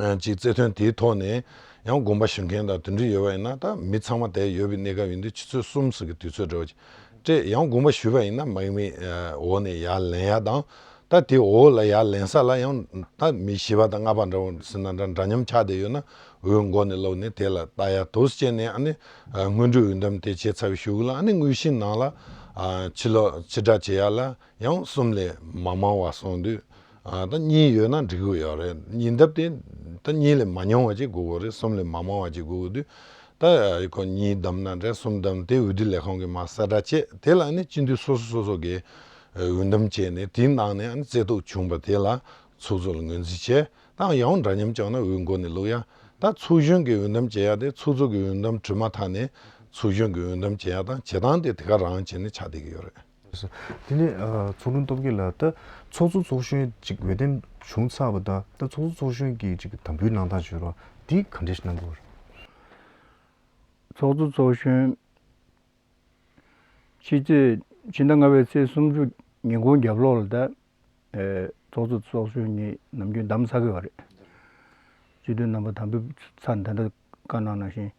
ཨ། ཅིག་རྩིས་ཐོན་དེའི་ཐོག་ནས་ཡང་དགོངས་པ་ཞུ་མཁན་དང་དེ་འདྲ་ཡོད་པ་ཡིན་ན། ད་མི་ཚང་མ་དེར་ཡོད་པའི་གནས་སྐབས་ཡིན་དུས་ཆུ་ཚོད་གསུམ་ཙམ་གྱི་དུས་ཚོད་འདྲ་བོ་ཅིག་སྤྲད། ཡང་དགོངས་པ་ཞུས་པ་ཡིན་ན་མིག་མིག་ཨ། འོག་ནས་ཡར་ལེན་ཡ་དང་། ད་དེ་འོག་ལ་ཡར་ལེན་ས་ལ་ཡང་ད་མི་བཞི་པ་དང་ལྔ་པ་འདྲ་བོ་ཟེར་ན་འདྲ། འདྲ་མཉམ་ཆགས་བསྡད་ཡོད་ན་འོས་མགོ་ནས་བླུགས་ནས་དེ་ལ་ལྟ་ཡ། འདུག་སེ་བྱས་ནས་ཨ་ནི་སྔོན་འགྲོའི་འོས་འདེམས་དེ་བྱས་ཚར་བའི་གཞུག་ལ་ཨ་ནི་དངོས་གཞིའི་ནང་ལ། ཨ། ཕྱིར་ལོག་ཕྱིར་བསྒྲགས་བྱེད་ཡ་ལ་ཡང་གསུམ་ལས་མ་མང་བ་སོང་དུས། ཨ་ད་གཉིས་ཡོད་ན་འགྲིག་གི་ཡོད་རེད། ཉིས་ལྡབ་དེ་ད་གཉིས་ལས་མ་ཉུང་བ་ཅིག་དགོས་ཀྱི་རེད། གསུམ་ལས་མ་མང་བ་ཅིག་དགོས་ཀྱི་འདུག་ད་ཁོ་གཉིས་བདམས་ན་འདྲ་གསུམ་བདམས་དེ་འོས་བསྡུ་ལས་ཁང་གིས་མར་གསལ་བསྒྲགས་བྱས། དེ་ལ་ནི་སྤྱི་འཐུས་སོ་སོ་སོ་སོ་གིས་འོས་འདེམས་བྱས་ནས་དེའི་ནང་ནས་ཨ་ནི་རྩེ་གཏོགས་བྱུང་བ་དེ་ལ་ཚོགས་གཙོ་ལ་ངོས་འཛིན་བྱས། ད་ཡང་འདྲ་མཉམ་བཅངས་ན་འོས་མགོ་ནས་བླུག་ཡ། ད་ཚོགས་གཞོན་གྱི་འོས་འདེམས་བྱེད་ཡ་དེ་ཚོགས་གཙོ་གི་འོས་འདེམས་གྲོལ་མ་ཐག་ནས་ཚོགས་གཞོན་གྱི་འོས་འདེམས་བྱེད་ཡ་དང་བྱེད་སྟངས་དེ་དེ་ག་རང་བྱས་ནས་ཆགས་བསྡད་ཀྱི་ཡོད་རེད། དེ་ནས་ཨ་ཚོགས་དྲུང་སྟོབས་རྒྱལ་ལགས། ད་ཚོགས་གཙོ་ཚོགས་གཞོན་ཅིག་འོས་འདེམས་བྱུང་ཚར་བ་དང་། ད་ཚོགས་གཙོ་ཚོགས་གཞོན་གྱི་ཅིག་དམ་འབུལ་གནང་སྟངས་བྱོས་རོགས། འདི་ག་འདྲས་ཤིག་གནང་དགོས་རེད། ཚོགས་གཙོ་ཚོགས་གཞོན་ཕྱི་ཚེས་ཕྱི་ཟླ་ལྔ་པའི་ཚེས་སུམ་ཅུ་ཉིན་གུང་རྒྱབ་ལོགས་ལ་ད་ཨེ་ཚོགས་གཙོ་ཚོགས་གཞོན་གཉིས་ནམ་རྒྱུན་བདམས་ཚར་གི་ཡོད་རེད། སྤྱི་འཐུས་རྣམ་པ་དམ་འབུལ་ཚར་ནས་ད་ལྟ་བཀའ་གནང་ནང་བཞིན་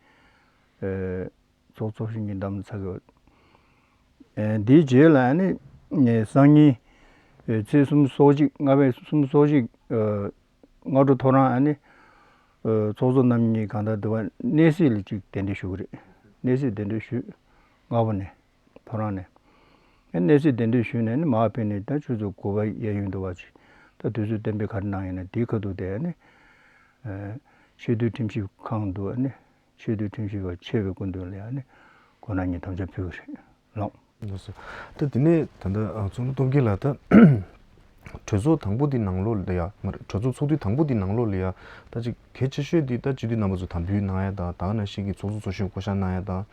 ཨེ་ཚོགས་ཚོགས་གཞོན་གཉིས་བདམས་ཚར་གི་ཡོད། ཨེ་འདིའི་རྗེས་ལ་ཨ་ནི་ཨེ་སང་ཉིན་ཨེ་ཚེས་སུམ་ཅུ་སོ་གཅིག་སྔ་བའི་སུམ་ཅུ་སོ་གཅིག་ཨེ་སྔ་དྲོ་ཐོ་རངས་ཨ་ནི་ཨེ་ཚོགས་གཙོ་རྣམ་གཉིས་གང་ལྟར་འདི་བ་གནས་སྲིད་ལ་ཅིག་གདན་འདྲེན་ཞུ་གི་རེད། གནས་སྲིད་གདན་འདྲེན་ཞུས། སྔ་པོ་ནས་ཐོ་རངས་ནས་ཨ་གནས་སྲིད་གདན་འདྲེན་ཞུས་ནས་ནི་མར་ཕེབས་ནས་ད་ཆུ་ཚོད་དགུ་པ་གཡས་གཡོན་འདི་བ་ཅིག་ད་དུས་ཚོད་གཏན་འབེབས་ག་རེ་གནང་ཡིན་ན་དེའི་ཁ་ཐུག་དེ་ཨ་ནི་ཨེ་ཆེས་མཐོའི་ཁྲིམས་ཞིབ་ཁང་དུ་ཨ་ནི་ཆེས་མཐོའི་ཁྲིམས་ཞིབ་པ་ཆེ་བའི་སྐུ་མདུན་ལ་ཨ་ནི་གོ་གནས་ཉིད་དམ་བཅའ་ཕུལ་གི་རེད། ལགས། ལགས་སོ། ད་དེ་ནས་ད་ལྟ་ཨ་ཚོགས་གཙོ་སྟོབས་རྒྱལ་ལགས། ད་གྲོས་ཚོགས་དང་པོ་འདི་ནང་ལོགས་ལ་ཡ་མ་རེད། གྲོས་ཚོགས་ཚོགས་དུས་དང་པོ་འདི་ནང་ལོགས་ལ་ཡ་ད་ཅིག་གལ་ཆེ་ཤོས་འདི་ད་སྤྱི་འཐུས་རྣམ་པ་ཚོ་དམ་འབུལ་གནང་ཡ་དང་། ད་ག་ནང་བཞིན་གྱི་ཚོགས་གཙོ་ཚོགས་གཞོན་བསྐོ་བཞག་གནང་ཡ་དང་།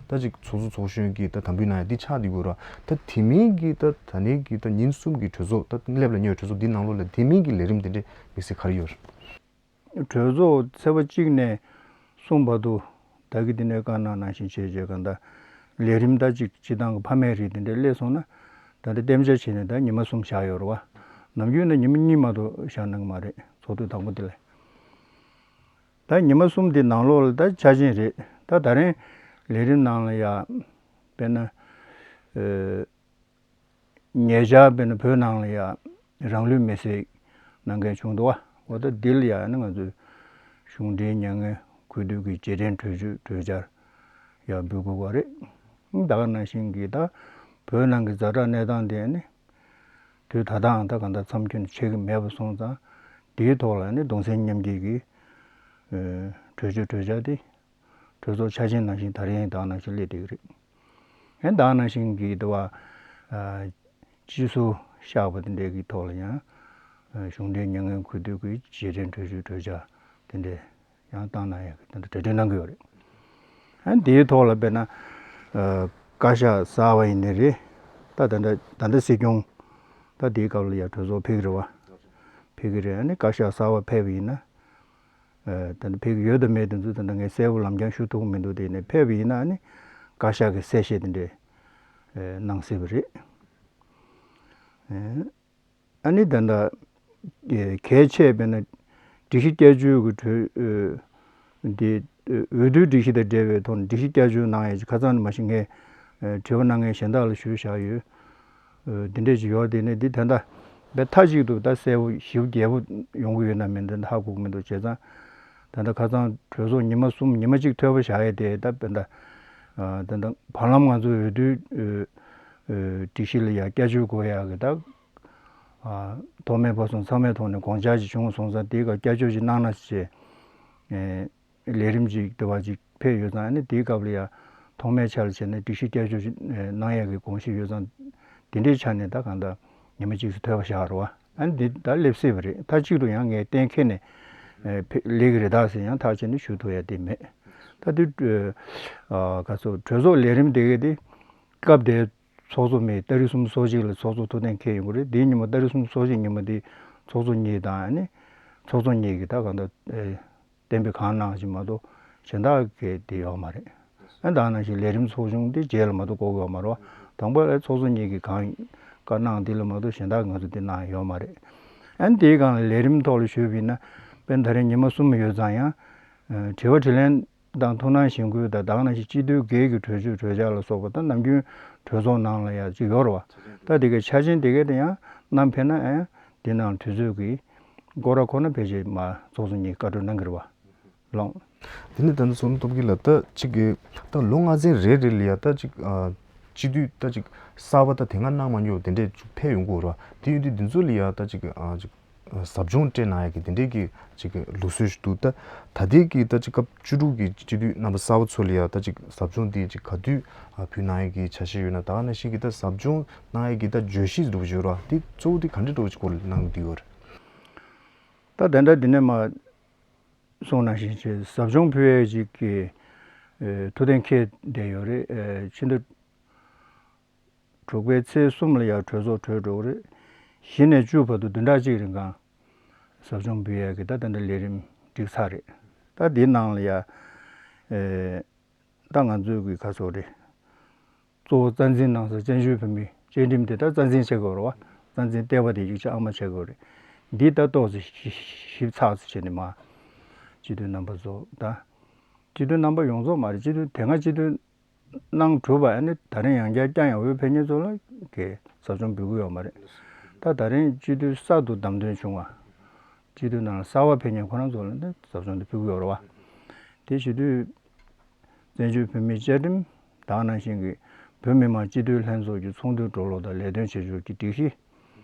ད་ཅིག་ཚོགས་གཙོ་ཚོགས་གཞོན་གྱིས་ད་དམ་འབུལ་གནང་ཡ་འདི་ཆགས་བསྡད་ཡོད་རེད། ད་དེ་མིན་གྱི་ད་ད་ནས་ཀྱི་ད་ཉིན་གསུམ་གྱི་གྲོས་ཚོགས་ད་སླེབས་ལ་ཉེ་བའི་གྲོས་ཚོགས་འདི་ནང་ལོགས་ལ་དེ་མིན་གྱི་ལས་རིམ་དེ་འདྲའི་དམིགས་བསལ་ག་རེ་ཡོད་རེད། གྲོས་ཚོགས་ཚེས་པ་གཅིག་ནས་གསུམ་བར་དུ་ད་གི་འདི་ནས་བཀའ་གནང་ནང་བཞིན་བྱས་བྱས་གང་ལྟར་ལས་རིམ་ད་ཅིག་སྤྱི་བཏང་གི་ཕ་མའི་རིགས་དེ་འདྲ་སླེབས་སོང་ན། ད་ལྟ་གཏན་འཇགས་བྱས་ནས་ད་ཉི་མ་གསུམ་བཞག་ཡོད་རེད་བ། ནམ་རྒྱུན་ན་ཉི་མ་གཉིས་མ་གཏོགས་བཞག་གནང་གི་མ་རེད། ཚོགས་དུས་དང་པོ་འདི་ལ། ད་ཉི་མ་གསུམ་འདི་ནང་ལོགས་ལ་ད་འཆར་ཅན་རེད། ད་ད་རིང་ལས་རིམ་ནང་ལ་ཡ་དཔེར་ན་ཨེ། ཉེ་ཆར་དཔེར་ན་བོད་ནང་ལ་ཡ་རང་ལུས་མེར་སྲེག་གནང་མཁན་བྱུང་འདུག་བ། འོ་ད་འདི་ལ་ཡ་ནི་ང་ཚོས་གཞུང་འབྲེལ་མྱ་ངན་གུས་འདུད་ཀྱི་རྗེས་དྲན་གྲོས་ཆོད་གྲོས་འཆར་ཡ་འབུལ་དགོས་པ་རེད། ད་ག་ནང་བཞིན་གྱི་ད་བོད་ནང་གི་ཛ་དྲག་གནས་སྟངས་དེ་ནི་དུས་ད་ལྟའང་ད་གང་ལྟར་མཚམས་སྐྱོན་ཆད་ཀྱི་མེད་པ་སོང་ཙང་། དེའི་ཐོག་ལ་ནི་གདུང་སེམས་མཉམ་སྐྱེད་ཀྱི་ཨེ་གྲོས་ཆོད་གྲོས་འཆར་དེ་གྲོས་ཚོགས་འཆར་ཅན་ནང་བཞིན་ད་རིང་ད་ག་ནང་བཞིན་སླེབས་བསྡད་ཀྱི་རེད། ཡང་ད་ག་ནང་བཞིན་གྱི་དེ་བ་ཨ་སྤྱི་ཟུར་བཞག་པ་དེ་འདྲའི་གི་ཐོག་ལ་ཡང་ཨ་གཞུང་འབྲེལ་མྱ་ངན་གུས་འདུད་ཀྱི་རྗེས་དྲན་གྲོས་ཆོད་གྲོས་འཆར་དེ་འདྲ་ཡང་བཏང་གནང་ཡག་གི་དེ་འདྲ་གྲ་སྒྲིག་གནང་གི་ཡོད་རེད། ཡང་དེའི་ཐོག་ལ་དཔེར་ན་ཨ་བཀའ་ཤག་གསར་པ་ཡིན་ནའི་རེད། ད་ད་ལྟ་ད་ལྟ་སྲིད་སྐྱོང་ད་དེའི་སྐབས་ལ་ཡང་གྲོས་ཚོགས་ཕེབས་ཀྱི་རེད་བ། ཕེབས་ཀྱི་རེད། ཨ་ནི་བཀའ་ཤག་གསར་པ་ཕེབས་པ་ཡིན་ན། ཨ་ད་ནི་ཕེབས་ཀྱི་ཡོད་དམ་མེད་དེ་ཚོ་ད་ལྟ་ངས་གསལ་པོ་ལམ་རྐྱང་ཞུ་ཐུབ་ཀྱི་མི་འདུག་དེ་ནས་ཕེབས་པ་ཡིན་ན་ནི་བཀའ་ཤག་གི་གསལ་བཤད་དེ་འདྲས་ཨ་གནང་སྲིད་པ་རེད། ཨ་ཨ་ནི་ད་ལྟ་ཨེ་གལ་ཆེ་བས་ན་སྒྲིག་གཞི་བསྐྱར་བཅོས་ཀྱི་གྲོས་ཨེ་འདི་ཨེ་འོས་བསྡུའི་སྒྲིག་གཞི་དང་འབྲེལ་བའི་ཐོག་ནས་སྒྲིག་གཞི་བསྐྱར་བཅོས་གནང་ཡས་ཀྱི་ཁ་སང་ནས་མ་གཞི་ངས་ཨེ་དྲི་བ་གནང་མཁན་གཞན་དག་ལ་ཞུས་བཞག་ཡོད། འདི་འདྲས་ཅིག་ཡོད་དེ་ནི་འདི་ད་ལྟ་བས་མཐའ་གཅིག་ཏུ་ད་གསལ་པོ་ཞིབ་རྒྱས་པོ་ཡོང་གི་ཡོད་ན་མིན་འདི་ཧ་གོ་གི་མི་འདུག་བྱས་ཙང་ད་ལྟ་ཁ་སང་གྲོས་ཚོགས་ཉི་མ་གསུམ་ཉི་མ་གཅིག་ཐོལ་པ་བཞག་ཡས་དེ་ད་བས་ད་ད་ལྟ་བར་ལམ་ང་ཚོ་འོས་བསྡུའི་སྒྲིག་གཞི་ལ་ཡ་བསྐྱར་བཅོས་དགོས་ཡག་གི་ད་ཐོག་མའི་བར་གསུམ་ཚང་མའི་ཐོག་ནས་དགོངས་འཆར་ཅིག་བྱུང་སོང་ཙང་དེའི་སྐབས་བསྐྱར་བཅོས་ཅིག་གནང་ན་ཞེས། ལས་རིམ་ཅིག་དེ་བ་ཅིག་ཕེབས་ཡོད་ཙང་ཨ་ནི་དེའི་སྐབས་ལ་ཡང་ཐོག་མའི་ཆ་ལ་བྱས་ན་སྒྲིག་གཞི་བསྐྱར་བཅོས་ཅིག་གནང་ཡག་གི་དགོངས་གཞི་ཡོད་ཙང་དེ་འདྲའི་ཆ་ནས་ད་གང་ལྟར་ཉི་མ་གཅིག་སུ་ཐོལ་པ་བཞག་རོགས། ཨ་ནི་འདི་ད་སླེབས་སྲིད་པ་རེད། མཐའ་གཅིག་ཏུ་ཡང་ངས་གཏན་འཁེལ་ནས་ཕེ་སླེབས་ཀྱི་རེད་ད་ཟེར་ཡང་ཐག་བཅད་ནས་ཞུ་ཐུབ་ཡ་དེ་མེད། ད་དེ་ག་ཚོད་གྲོས་ཚོགས་ལས་རིམ་དེ་གའི་དེ་སྐབས་དེའི་ཚོགས་གཙོ་མེད་ཏ་རིག་སུམ་ཅུ་སོ་གཅིག་ལ་ཚོགས་གཙོ་ཐུགས་གཏན་འཁེལ་ཡོང་གི་རེད། དེའི་ཉིན་མོ་ཏ་རིག་སུམ་ཅུ་སོ་གཅིག་ཉིན་མོ་དེ་ཚོགས་གཙོ་གཉིས་དང་ཨ་ནི་ཚོགས་གཙོ་གཉིས་ཀྱིས་ད་གང་ལྟར་ཨེ་གཏན་འབེབས་གང་གནང་ཞིག་མ་གཏོགས་གཞན་དག་གིས་དེ་ཡོད་མ་རེད། ཨ་ད་ནང་བཞིན་ལས་རིམ་ཚོགས་ཆུང་དེ་རྗེས་ལ་མ་གཏོགས་བསྐོ་གི་ཡོད་མ་རེད་བ། དང་པོ་ཨེ་ཚོགས་གཙོ་གཉིས་ཀྱིས་གང་བཀའ་གནང་དེ་ལ་མ་གཏོགས་གཞན་དག་ང་ཚོ་དེ་གནང་ཡོད་མ་རེད། ཨ་ནི་དེའི་སྒང་ལ་ལས་རིམ་ཐོག་ལ་ཞུས་པ་ཡིན་ན་དཔེར་ན་ད་རེས་ཉི་མ་གསུམ་ཡོད་ཙང་ཡང་དྲི་བ་དྲིས་ལན་དང་ཐུགས་སྣང་གཞེན་སྐུལ་དང་ད་ག་ནང་བཞིན་སྤྱི་འཐུས་སྒེར་གྱི་གྲོས་ཆོད་གྲོས་འཆར་ལ་སོགས་པ་དང་ནམ་རྒྱུན་གྲོས་ཚོགས་ནང་ལ་ཡང་ཅིག་ཡོད་རེད་བ། ད་དེ་གའི་འཆར་ཅན་དེ་གའི་དེ་ཡང་བསྣམས་ཕེབས་ན་ཨེ་དེ་ནང་དུས་ཚོད་ཀྱི་སྐོར་ར་ཁོ་ན་ཕལ་ཆེར་མ་ཚོགས་གཙོ་གཉིས་བཀའ་འཁྲོལ་གནང་གི་རེད་བ། ལོང་། དེ་ནི་ད་ནི་ཚོགས་གཙོ་སྟོབས་རྒྱལ་ལགས་ད་ཅིག་གི་ད་ལོ་ལྔ་ཚན་རེ་རེ་ལ་ཡ་ད་ཅིག་ཨ་སྤྱི་འཐུས་ད་ཅིག་གསར་པ་ད་དེ་སྔ་གནང་མ་མྱོང་དེ་འདྲས་ཅིག་ཕེབས་ཡོང་གི་ཡོད་རེད་བ། དེ་ཡོད་དུས་འདི་ཚོ་ལ་ཡ་ད་ཅིག་ཨ་ཅིག་ ཟབ་སྦྱོང་སྤྲད་གནང་ཡ་གི་དེ་འདྲའི་གི་ཅིག་ལུགས་སྲོལ་ཞིག་འདུག་ད་ད་ལྟའི་གི་ད་ཅིག་སྐབས་བཅུ་དྲུག་གི་སྤྱི་འཐུས་རྣམ་པ་གསར་པ་ཚོ་ལ་ཡ་ད་ཅིག་ཟབ་སྦྱོང་འདི་ཅིག་ག་དུས་ཕུལ་གནང་ཡ་གི་འཆར་གཞི་ཡོད་ན། ད་ག་ནང་བཞིན་གི་ད་ཟབ་སྦྱོང་གནང་ཡ་གི་ད་བརྗོད་གཞི་འདྲ་བོ་ཅིག་ཡོད་རེད་བ། འདི་གཙོ་བོ་འདི་ག་འདྲ་འདྲ་བོ་ཅིག་སྐོར་ལ་གནང་གི་འདུག་ཡོད་རེད། ད་དེ་འདྲ་འདི་ནས་མ་གསུངས་ནང་བཞིན་བྱས་ཟབ་སྦྱོང་ཕུལ་ཡས་ཅིག་གི་ཨེ་ཐུགས་གཏན་འཁེལ་བསྡད་ཡོད་རེད། ཨེ་ཕྱི་ཟླ་དྲུག་པའི་ཚེས་གསུམ་ལ་ཡང་གྲོས་ཚོགས་གྲོལ་འགྲོ་གི་རེད། བཞི་ནས་བཅུ་བར་དུ་བདུན་ཕྲག་གཅིག་རིང་གང་ཟབ་སྦྱོང་ཕུལ་ཡས་ཀྱི་ད་ད་ལྟ་ལས་རིམ་བསྒྲིགས་ཚར་རེད། ད་འདིའི་ནང་ལ་ཡང་ཨེ་ད་ང་ཚོའི་གི་ཁ་སོགས་རེད། གཙོ་བོ་རྩ་འཛིན་གནང་ས་བཙན་བྱོལ་བོད་མིའི་བཅའ་ཁྲིམས་དེ་ད་རྩ་འཛིན་བྱེད་དགོས་རེད་བ། རྩ་འཛིན་ལྟེ་བ་དེ་ཡིག་ཆ་ཨང་མ་བྱེད་དགོས་རེད། འདི་ད་ཏོག་ཙམ་ཞིབ་ཚགས་ཙམ་བྱས་ནས་མ་སྤྱི་འཐུས་རྣམ་པ་ཚོ་ད་སྤྱི་འཐུས་རྣམ་པ་ཡོངས་རྫོགས་མ་རེད། སྤྱི་འཐུས་དེ་སྔ་སྤྱི་འཐུས་གནང་གྲུབ་པ་ཨ་ནི་ད་རིང་ཡང་བསྐྱར་བསྐྱངས་ཡང་འོས་འཕེན་མཁན་ཚོ་ལ་གི་ཟབ་སྦྱོང་འབུལ་གི་ཡོད་མ་རེད། ད་ད་རིང་སྤྱི་འཐུས་གསར་དུ་བདམས་ཐོན་བྱུང་བ། སྤྱི་འཐུས་ནང་ལ་གསར་པ་ཕེབས་མཁན་ཁོ་རང་ཚོ་ལ་ནི་ཟབ་སྦྱོང་དེ་ཕུལ་གི་ཡོད་རེད་བ། དེ་བྱེད་དུས་བཙན་བྱོལ་བོད་མིའི་བཅའ་ཁྲིམས་དེ་ནང་བཞིན་གྱི་བོད་མི་མང་སྤྱི་འཐུས་ལྷན་ཚོགས་ཀྱི་ཚོགས་འདུའི་འགྲོ་ལུགས་དང་ལས་དོན་བྱེད་ཕྱོགས་ཀྱི་སྒྲིག་གཞི།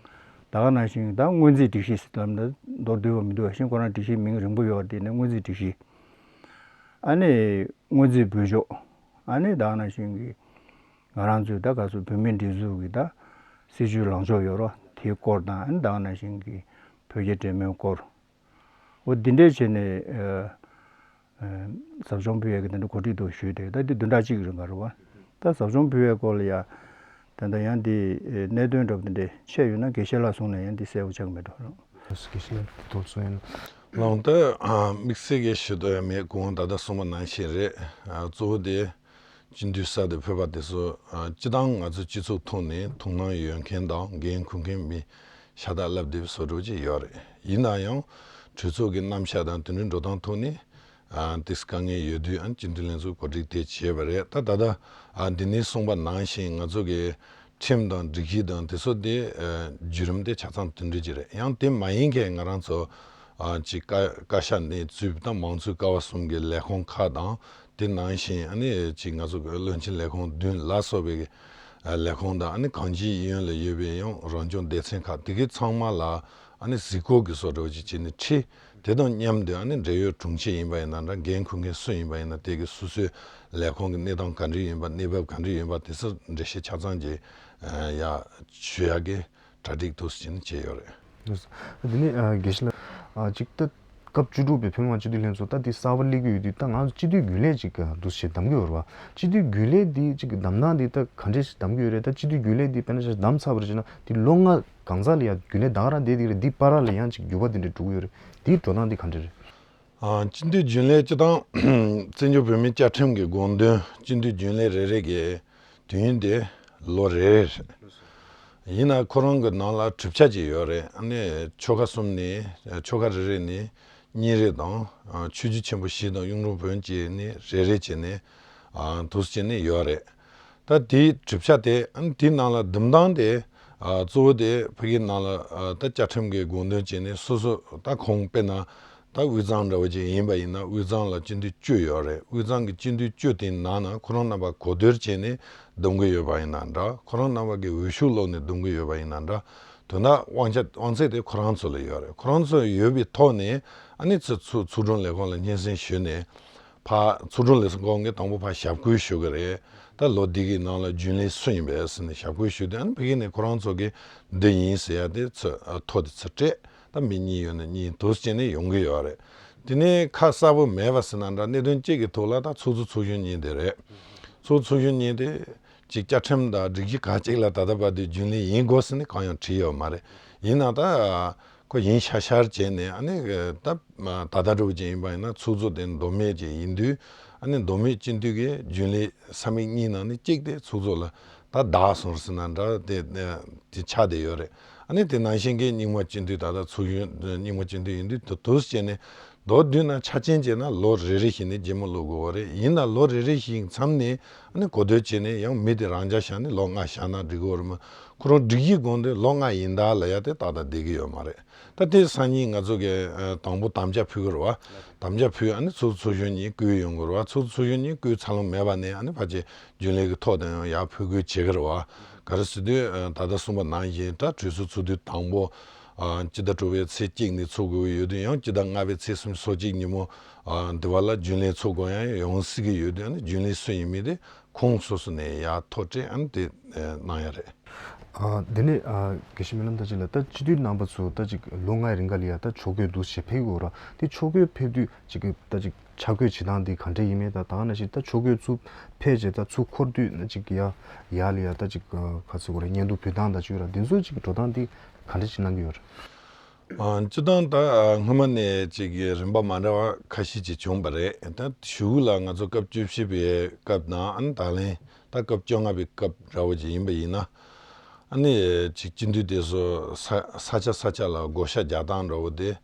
དེ་ནང་བཞིན་ད་སྔོན་རྩིས་སྒྲིག་གཞི་ཟེར་ལབ་ན་མདོར་བསྡུས་པ་མི་འདུག་པ་བཞིན་ཁོ་རང་སྒྲིག་གཞི་མིང་རིང་པོ་ཡོད་པ་དེ་ནི་སྔོན་རྩིས་སྒྲིག་གཞི། ཨ་ནི་སྔོན་རྩིས་འབུལ་ཕྱོགས། ཨ་ནི་དེ་ནང་བཞིན་གྱི་ང་རང་ཚོའི་ད་ག་ཚོད་བོད་མིའི་སྒྲིག་འཛུགས་ཀྱི་ད་སྲིད་བྱུས་ལངས་ཕྱོགས་ཡོད་རོགས་དེའི་སྐོར་དང་། ཨ་ནི་དེ་ནང་བཞིན་གྱི་བོད་རྒྱ་འབྲེལ་མོལ་སྐོར། འོ་འདི་འདྲས་བྱས་ནས་ཨ་ཨ་ཟབ་སྦྱོང་ཕུལ་ཡས་ཀྱི་དེ་འདྲ་གོ་སྒྲིག་འདུག་ཞུས་ཏེ། ད་འདི་བདུན་ཕྲག་གཅིག་རིང་ག་རེད་བ། ད་ཟབ་སྦྱོང་ཕུལ་ཡས་སྐོར་ལ་ཡ་ད་ལྟ་ཡང་འདི་ཨེ་གནད་དོན་འདྲ་པོ་འདི་འདྲས་ཆད་ཡོད་ན་དགེ་བཤེས་ལགས་གསུངས་ན་ཡང་འདི་གསལ་པོ་ཆགས་ཀྱི་མེད་འགྲོ། དགེ་བཤེས་ལགས་ཐུགས་གསུང་ཡིན། ལགས་ད་ཨ་དམིགས་བསལ་གྱི་ཞུ་འདོད་ཡང་མེད། གོང་ད་ལྟ་གསུངས་པ་ནང་བཞིན་རེད། ཨ་གཙོ་བོ་དེ་སྤྱི་འཐུས་གསར་དུ་ཕེབས་པ་དེ་ཚོ་ཨ་སྤྱི་བཏང་ང་ཚོ་སྤྱི་ཚོགས་ཐོག་ནས་ཐུགས་སྣང་ཡོད་མཁན་དང་འགན་འཁུར་མཁན་མི་ཤ་སྟག་ལབ་བསྡད་པའི་བཟོ་འདྲ་ཅིག་ཡོད་རེད། ཡིན་ན་ཡང་གྲོས་ཚོགས་ཀྱི་རྣམ་གཞག་དང་དེ་འདྲའི་འགྲོ་སྟངས་ཐོག་ནས་ཨ་ཏིས་དཀའ་ངལ་ཡོད་དུས་ཨ་སྤྱི་འཐུས་ལྷན་ཚོགས་གོ་སྒྲིག་དེ་བྱས་པ་རེད། ད་ད་ལྟ་ཨ་འདི་ནས་གསུངས་པ་ནང་བཞིན་ང་ཚོ་གི་ཁྲིམས་དང་སྒྲིག་གཞི་དང་དེ་ཚོ་དེ་ཨ་བརྒྱུད་རིམ་དེ་ཆ་ཚང་དེ་འདྲ་ཅིག་རེད། ཡང་དེ་མ་ཡིན་མཁན་ང་རང་ཚོ་ཨ་ཅིག་བཀའ་བཀའ་ཤག་ནས་ཚུད་པ་དང་མང་གཙོའི་ཀ་བ་གསུམ་གྱི་ལས་ཁུངས་ཁག་དང་། དེ་ནང་བཞིན་ཨ་ནི་ཅིག་ང་ཚོ་གི་བློན་ཆེན་ལས་ཁུངས་བདུན་ལ་སོགས་པའི་ཨ་ལས་ཁུངས་དང་། ཨ་ནི་གང་ཅིའི་གཡོན་ལ་ཡོད་པའི་ཡང་རང་སྐྱོང་སྡེ་ཚན་ཁག་དེ་གའི་ཚང་མ་ལ་ཨ་ནི་གཟིགས་སྐོར་གྱི་བཟོ་འདྲ་ཅིག་བྱས་ནས་ཁྲིད། དེ་དང་མཉམ་དུ་ཨ་ནི་འབྲེལ་ཡོད་དྲུང་ཆེ་ཡིན་པ་ཡིན་ན་འདྲ། འགན་འཁུར་མཁན་སུ་ཡིན་པ་ཡིན་ན་དེ་གི་སོ་སོའི་ལས་ཁུངས་ཀྱི་གནས་སྟངས་ག་འདྲ་ཡིན་པ། གནས་བབ་ག་འདྲ་ཡིན་པ་དེ་ཚོ་འགྲེལ་བཤད་ཆ་ཚང་གི་ཨ་ཡ་ཞུ་ཡག་གི་གྲ་སྒྲིག་འདུག་སེ་བྱས་ནས་བྱས་ཡོད་རེད། འདི་ནི་ཨ་དགེ་བཤེས་ལགས། ཨ་གཅིག་ད་སྐབས་བཅུ་དྲུག་པའི་བོད་མི་མང་སྤྱི་འཐུས་ལྷན་ཚོགས་ད་འདི་གསར་པ་སླེབས་ཀྱི་ཡོད་དུས། ད་ང་ཚོ་སྤྱི་འཐུས་རྒྱུན་ལས་ཅིག་འདུག་སེ་བདམས་ཀྱི་ཡོད་རེད་བ། སྤྱི་འཐུས་རྒྱུན་ལས་འདི་ཅིག་བདམས་སྟངས་འདི་ད་ག་འདྲས་ཤིག་བདམས་ཀྱི་ཡོད་རེད། ད་སྤྱི་འཐུས་རྒྱུན་ལས་འདི་དཔེར་ན་ཆ་བདམས་ཚར་བ་རེད་བྱས་ན་འདི་ལོ་ལྔ་གང་ཟག་ལ་ཡང་རྒྱུན་ལས་ད་ག་རང་བསྡད་ཀྱི་རེད། འདི་བར་ལ་ཡང་ཅིག་འགྱུར་བ་འདི་འདྲ་འགྲོ་གི་ཡོད་རེད། འདིའི་འགྲོ་སྟངས་འདི་ག་འདྲ་རེད། ཨ་སྤྱི་འཐུས་རྒྱུན་ལས་སྤྱི་བཏང་བཙན་བྱོལ་བོད་མིའི་བཅའ་ཁྲིམས་ཀྱི་དགོངས་དོན་སྤྱི་འཐུས་རྒྱུན་ལས་རེ་རེ་གི་དུས་ཡུན་དེ་ལོ་རེ་རེ་རེད། ཡིན་ན་ཁོ་རང་གི་ནང་ལ་གྲུབ་ཆ་ཅིག་ཡོད་རེད། ཨ་ནི་ཆོལ་ཁ་གསུམ་ནས་ཆོལ་ཁ་རེ་རེ་ནས་གཉིས་རེ་དང་ཨ་ཆོས་བརྒྱུད་ཆེན་པོ་བཞི་དང་གཡུང་དྲུང་བོན་བཅས་ནས་རེ་རེ་བྱས་ནས་ཨ་འདུག་སེ་བྱས་ནས་ཡོད་རེད། ད་དེའི་གྲུབ་ཆ་དེ་ཨ་ནི་དེའི་ནང་ལ་འདུམ་སྟངས་དེ་ཨ་གཙོ་བོ་དེ་ཕ་གིའི་ནང་ལ་ཨ་ད་བཅའ་ཁྲིམས་ཀྱི་དགོངས་དོན་བྱས་ནས་སོ་སོ་ད་ཁོང་དཔེར་ན་ད་དབུས་གཙང་འདྲ་བོ་ཅིག་ཡིན་པ་ཡིན་ན་དབུས་གཙང་ལ་སྤྱི་འཐུས་བཅུ་ཡོད་རེད། དབུས་གཙང་གི་སྤྱི་འཐུས་བཅུ་དེའི་ནང་ན་ཁོ་རང་རྣམ་པ་གོ་བསྡུར་བྱས་ནས་འདུམ་གྱི་ཡོད་པ་ཡིན་ན་འདྲ། ཁོ་རང་རྣམ་པ་གི་འོས་ཤོག་སློག་ནས་འདུམ་གྱི་ཡོད་པ་ཡིན་ན་འདྲ། དོན་དག་དབང་ཆ་དབང་ཚད་དེ་ཁོ་རང་ཚོ་ལ་ཡོད་རེད། ཁོ་རང་ཚོ་ཡོད་པའི་ཐོག་ནས་ཨ་ནི་ཚུར་ཚུར་ཚོགས་དྲུང་ལས་ཁུངས་ལ་སྙན་སེང་ཞུས་ནས། ཕར་ཚོགས་དྲུང་ལས་ཁུངས་ཀྱིས་དང་པོ་ཕར་ཞབས་སྐུལ་ཞུ་གི་རེད། ད་ལོ་འདི་གི་ནང་ལ་རྒྱུན་ལས་སུ་ཡིན་པས་ཟེར་ནས་ཞབས་སྐུལ་ཞུས་དུས་ཨ་ནི་ཕ་གི་ནས་ཁོ་རང་ཚོ་གིས་འདི་ཡིན་ཟེར་ཡ་དེ་ཚོ་ཨ་ཐོ་དེ་ཚོ་སྤྲད། ད་མི་གཉིས་ཡོད་ན་གཉིས་འདུག་སེ་བྱས་ནས་ཡོང་གི་ཡོད་རེད། དེ་ནས་ཁ་གསལ་པོ་མེད་པ་ཟེར་ན་འདྲ། གནད་དོན་གཅིག་གི་ཐོག་ལ་ད་ཚོགས་གཙོ་ཚོགས་གཞོན་གཉིས་དེ་རེད། ཚོགས་གཙོ་ཚོགས་གཞོན་གཉིས་དེ་ཅིག་བཅའ་ཁྲིམས་དང་སྒྲིག་གཞི་ག་ཅིག་ལ་ད་ལྟ་བར་དུ་རྒྱུན་ལས་ཡིན་དགོས་ཟེར་ནས་གང་ཡང་བྲིས་ཡོད་མ་རེད། ཡིན་ན་ད་ཁོ་ཡིན་ཤག་ཤག་བྱས་ནས་ཨ་ནི་ད་ད་ལྟ་འདྲ་བོ་ཅིག་ཡིན་པ་ཡིན་ན་ཚོགས་གཙོ་དེ་མདོ་སྨད་ཅིག་ཡིན་དུས་ཨ་ནི་མདོ་སྨད་སྤྱི་འཐུས་ཀྱི་རྒྱུན་ལས་ས་མིག་གཉིས་ནང་ནས་གཅིག་དེ་ཚོགས་གཙོ་ལ་ད་བདག་སོང་ཟེར་ན་འདྲ། དེ་དེ་ཆགས་བསྡད་ཡོད་རེད། ཨ་ནི་དེ་ནང་བཞིན་གྱི་རྙིང་མ་སྤྱི་འཐུས་ད་ལྟ་ཚོགས་གཞོན་རྙིང་མ་སྤྱི་འཐུས་ཡིན་དུས་དུ་དུས་བྱས་ནས་མདོར་བསྡུས་ན་ཆ་ཅན་བྱས་ན་ལོ་རེ་རེ་བཞིན་ནས་རྗེས་མ་བླུག་དགོས་པ་རེད། ཡིན་ན་ལོ་རེ་རེ་བཞིན་མཚམས་ནས་ཨ་ནི་གོ་བསྡུར་བྱས་ནས་ཡང་མི་དེ་རང་འཇགས་བཞག་ནས་ལོ་ལྔ་བཞག་ན་འགྲིག་གི་ཡོད་རེད་མ། ཁོ་རང་སྒྲིག་གཞི་དགོངས་དོན་ལོ་ལྔ་ཡིན་ད་ལབ་ཡ་དེ་ཏག་ཏག་བསྡད་ཀྱི་ཡོད་མ་རེད། ད་དེ་སང་ཉིན་ང་ཚོ་གི་ཨ་དང་པོ་དམ་བཅའ་ཕུལ་གི་རེད་བ། དམ་བཅའ་ཕུལ་ཨ་ནི་ཚོགས་གཙོ་ཚོགས་གཞོན་གཉིས་བསྐོས་ཡོང་གི་རེད་བ། ཚོགས་གཙོ་ཚོགས་གཞོན་གཉིས་བསྐོས་ཚར་ལོང་མེད་པ་ནས་ཨ་ནི་ཕལ་ཆེར་རྒྱུན་ལས་ཀྱི་ཐོག་དེ་ཡང་ཡར་འཕུར་འགུལ་བྱེད་ཀྱི་རེད་བ། ག་རེ་ཟེར་དུས་ཨ་ད་ལྟ་གསུངས་པ་ནང་བཞིན་ད་གྲོས་ཚོགས་ཚོགས་དུས་དང་པོ་ ཨ་སྤྱི་ཟླ་དྲུག་པའི་ཚེས་གཅིག་ནས་ཚོགས་དགོས་ཀྱི་ཡོད་དུས། ཡང་སྤྱི་ཟླ་ལྔ་པའི་ཚེས་སུམ་ཅུ་སོ་གཅིག་ཉིན་མོ་ཨ་འདི་བ་ལ་རྒྱུན་ལས་ཚོགས་དགོས་ཡང་ཡོང་སྲིད་ཀྱི་ཡོད་དུས། ཨ་ནི་རྒྱུན་ལས་སུ་ཡིན་མིན་དེ་ཁོང་སོ་སོ་ནས་ཡར་ཐོ་སྤྲད་ཨ་ནི་དེ་གནང་ཡ་རེད། ཨ་དེ་ནས་ཨ་དགེ་བཤེས་སྨོན་ལམ་དར་རྒྱས་ལགས། ད་སྤྱི་འཐུས་རྣམ་པ་ཚོ་ད་ཅིག་ལོ་ལྔའི་རིང་ག་ལ་ཡ་ད་ཕྱོགས་འགལ་འདུག་ཞེས་ཕེབས་ཀྱི་ཡོད་ར། དེ་ཕྱོགས་འགལ་ཕེབས་དུས་ཅིག་ད་ཅིག་ཆ་བགོས་བྱེད་སྟངས་འདི་ག་འདྲ་ཡིན་མིན། ད་ད་ག་ནང་བཞིན་ད་ཕྱོགས་འགལ་ཚུར་ཕེབས་རྗེས་ད་ཚུར་འཁོར་དུས་ན་ཅིག་ཡ་ཡ་ལ་ཡ་ད་ཅིག་ག་ཚོད་གོ་ར་སྙན་ཐོ་ཕུལ་སྟངས་ད་ཅིག་ཡོད་ར། འདི་ཚོ་ཅིག་འགྲོ་སྟངས་འདི་ག་འདྲ་ཅིག་གནང་གི་ཡོད་ར། ཨ་སྤྱིར་བཏང་ད་ཨ་སྔོན་མ་ནས་ཅིག་རིམ་པ་མ་འདྲ་བ་ཁ་ཤས་ཅིག་བྱུང་བ་རེད། ད་གཞུག་ལ་ང་ཚོ་སྐབས་བཅུ་བཞི་པའི་སྐབས་དང་ཨ་ནི་ད་ལན་ད་སྐབས་བཅོ་ལྔ་པའི་སྐབས་འདྲ་བོ་ཅིག་ཡིན་པ་ཡིན་ན། ཨ་ནི་ཅིག་སྤྱི་འཐུས་དེ་ཚོ་ས་ས་ཆ་ས་ཆ་ལ་བགོ་བཤའ་རྒྱག་སྟངས་འདྲ་བོ་དེ།